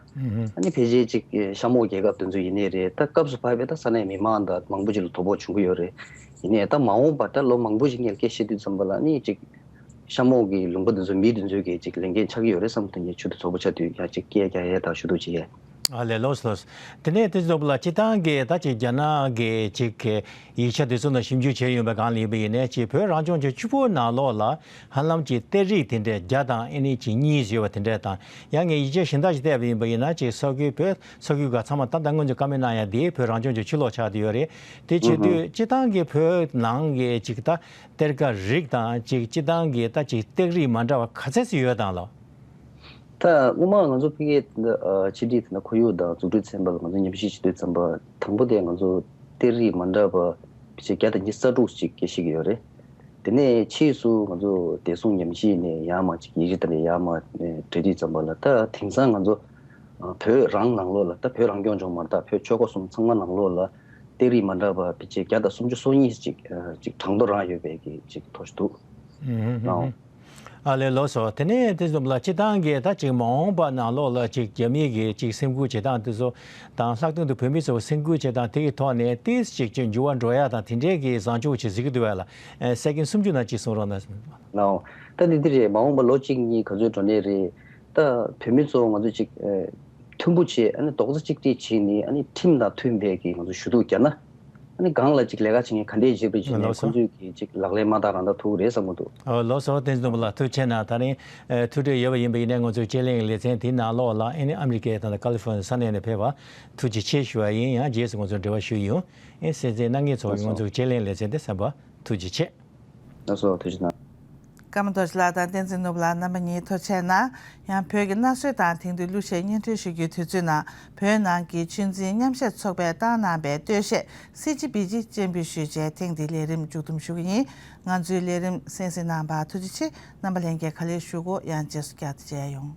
ནི་ཕལ་ཆེར་ཅིག་གཤམ་འོག་རྒྱལ་ཁབ་དེ་ཚོ་ཡིན་ནའི་རེད། ད་སྐབས་སུ་བབས་པའི་ད་ས་གནས་མི་མང་དང་མང་པོ་ཅིག་ལ་དོ་ཕོག་བྱུང་གི་ཡོད་རེད། ཡིན་ནའི་ད་མ་འོངས་པ་ད་ལོ་མང་པོ་ཞིག་ངས་སྐད་བཤད་དུས་ཙམ་པ་ལ་ནི་ཅིག་གཤམ་འོག་གི་ལུང་པ་དེ་ཚོ་མི་དེ་ཚོས་གི་ཅིག་ལས་འགན་ཆགས་ཀྱི་ཡོད་རེད་བསམ་དུས་ངས་ཆུ་དེ་ཚོ་པོ་ཆགས་དུས་ཡང་ཅིག་སྐད་རྒྱག་ཡས་དང་ཞུ་གཏུག་བྱེད་ཡས། ཨ་ལས། ལགས་སོ་ལགས་སོ། དེ་ནས་དེ་ཚོ་ལ་སྤྱི་བཏང་གི་ད་ཅིག་རྒྱ་ནག་གི་ཅིག་གི་ཡིག་ཆ་དེ་ཚོ་ནང་ཞིབ་འཇུག་བྱས་ཡོང་པའི་སྒང་ལ་ཡིན་པ་ཡིན་ནའི་ཅིག་བོད་རང་སྐྱོང་ལྗོངས་ཆུ་བོའི་ནང་ལོགས་ལ་ཧ་ལམ་ཅིག་གཏེར་རིགས་དེ་འདྲས་བརྒྱ་དང་ཨེ་ནི་ཅིག་གཉིས་ཡོད་པ་དེ་འདྲས་དང་། ཡང་ངས་ཡིག་ཆ་གཞན་དག་ཅིག་བལྟས་པ་ཡིན་པ་ཡིན་ན་ཅིག་ས་ཁུལ་བོད་ས་ཁུལ་ག་ཚང་མ་ད་ལྟ་སྔོན་ཚོད་བཀའ་མོལ་གནང་ཡ་དེ་བོད་རང་སྐྱོང་ལྗོངས་ཕྱི་ལོགས་ཆགས་བསྡད་ཡོད་རེད། དེ་བྱེད་དུས་སྤྱི་བཏང་གི་བོད་ནང་གི་ཅིག་ད་གཏེར་ཁ་རིགས་དང་ཅིག་སྤྱི་བཏང་གི་ད་ཅིག་གཏེར་རིགས་མ་འདྲ་བ་ག་ཚད་ཅིག་ཡོད་དང་ལོ། ད་སྔོན་མ་ང་ཚོ་ཕ་གིའི་འདི་ཨ་ཕྱི་དྲིལ་དེ་ན་ཁོར་ཡུག་དང་འཛུགས་སྐྲུན་ཚན་པ་ལ་ང་ཚོ་ཉམས་ཞིབ་བྱེད་དུས་ཙམ་པ་དང་པོ་དེ་ང་ཚོ་གཏེར་རིགས་མ་འདྲ་བ་ཕལ་ཆེར་བརྒྱ་དང་ཉི་ཤུ་རྩ་དྲུག་ཅིག་སྐད་ཤེས་ཀྱི་ཡོད་རེད། དེ་ནས་ཕྱིས་སུ་ང་ཚོ་བདེ་སྲུང་ཉམས་ཞིབ་ནས་ཡར་མར་ཅིག་ཡིག་ཆ་དེ་འདྲ་ཡར་མར་ཨེ་འབྲི་དུས་ཙམ་པ་ལ་ད་དེང་སང་ང་ཚོ་ཨ་བོད་རང་ནང་ལོགས་ལ་ད་བོད་རང་སྐྱོང་ལྗོངས་མ་རེད། ད་བོད་ཆོལ་ཁ་གསུམ་ཚང་མ་ནང་ལོགས་ལ་གཏེར་རིགས་མ་འདྲ་བ་ཕལ་ཆེར་བརྒྱ་དང་སུམ་ཅུ་སོ་གཉིས་ཅིག་ཨ་ཅིག་གྲངས་ཐོ་རང་ཡོད་པའི་གི་ཅིག་ཐོ་ཞིག་འདུག་ཨང་། ཨ་ལས། ལགས་སོ། དེ་ནས་དེ་ཚོ་ལ་སྤྱི་བཏང་གི་ད་ཅིག་མ་འོངས་པ་ནང་ལོགས་ལ་ཅིག་རྒྱ་མི་གི་ཅིག་སེམས་ཁུར་བྱེད་སྟངས་དེ་ཚོ་དང་ལྷག་དོན་དུ་བོད་མི་ཚོ་སེམས་ཁུར་བྱེད་སྟངས་དེ་གི་ཐོག་ནས་ཏིས་ཅིག་ཅིག་འགྱུར་བ་འགྲོ་ཡ་དང་དེ་འདྲའི་གི་བཟང་ཕྱོགས་ཅིག་གཟིགས་ཀྱི་འདུག་བས་ལ། ཨེ་སེ་ཀེན་སུམ་ཅུ་ནང་ཅིག་གསུང་རོགས་གནང་། ལའོ། ད་དེ་འདི་རེད། མ་འོངས་པ་ལོ་གཅིག་གཉིས་ག་ཚོད་འགྲོ་ནས་རེད། ད་བོད་མི་ཚོ་ང་ཚོ་ཅིག་ཨེ་མཐུན་པོ་བྱས་ཨ་ནི་རྡོག་རྩ་གཅིག་སྒྲིལ་བྱས་ནས་ཨ་ནི་ཁྲིམས་དང་མཐུན་པའི་གི་ང་ཚོ་ཞུ་གཏུག་བརྒྱབ་ན། ཨ་ནི་སྒང་ལ་ཅིག་ལས་ཀ་བྱེད་མཁན་ག་འདྲས་བྱེད་པ་བྱེད་ནས་ལགས་སོ། ཁོང་ཚོས་ཀྱི་ཅིག་ལག་ལེན་མ་བསྟར་རང་ད་ཐུག་རེད་བསམ་གྱི་འདུག་ཨོ་ལགས་སོ། བསྟན་འཛིན་ལགས་ཐུགས་རྗེ་ཆེ་གནང་། ད་རིང་ཨེ་ཐུགས་འདོད་ཡོད་པ་ཡིན་པ་ཡིན་ནའི་ང་ཚོའི་དཔྱད་གླེང་ལེ་ཚན་དེའི་ནང་ལོགས་ལ་ཨ་ནི་ཨ་མི་རི་ཀའི་ད་ལྟ་ཀ་ལི་ཧྥོ་ནི་ཡ་ས་གནས་ནས་ཕེབས་པ་ཐུགས་རྗེ་ཆེ་ཞུ་བ་ཡིན། ཡང་རྗེས་སུ་ང་ཚོ་འབྲེལ་བ་ཞུ་ཡིན། ཨེ་གསན་གཟིགས་གནང་མཁན་ཚོ་ལགས་སོ། ང་ཚོའི་དཔྱད་གླེང་ལེ་ཚན་དེ་གསན་པ་ཐུགས་རྗེ་ཆེ། ལགས་སོ། ཐུགས་རྗེ་གནང་། ཀརྨ་རྡོ་རྗེ་ལགས་དང་བསྟན་འཛིན་ནོར་བུ་ལགས་རྣམ་པ་གཉིས་ཐུགས་རྗེ་ཆེ་གནང་། ཡང་བོད་ཀྱི་གནའ་སྲོལ་དང་དེང་དུས་གླུ་གཞས་སྙན་སྒྲོན་ཞུ་རྒྱུའི་དུས་ཚོད་ནང་བོད་ནང་གི་ཆོས་འཛིན་མཉམ་གཞས་ཚོགས་པས་བཏང་གནང་པའི་སྟོད་གཞས་སི་ཇི་བི་ཇི་སྤྱན་འབུལ་ཞུས་རྗེས་ཐེངས་འདིའི་ལས་རིམ་མཇུག་བསྡོམས་ཞུ་གི་ཡིན། ང་ཚོའི་ལས་རིམ་གསན་གཟིགས་གནང་བར་ཐུགས་རྗེ་ཆེ། རྣམ་པ་ལྷན་རྒྱས་ག་ལེར་བཞུགས་གོ། ཡང་རྗེས་སུ་བསྐྱར་དུ་མཇལ་ཡོང་།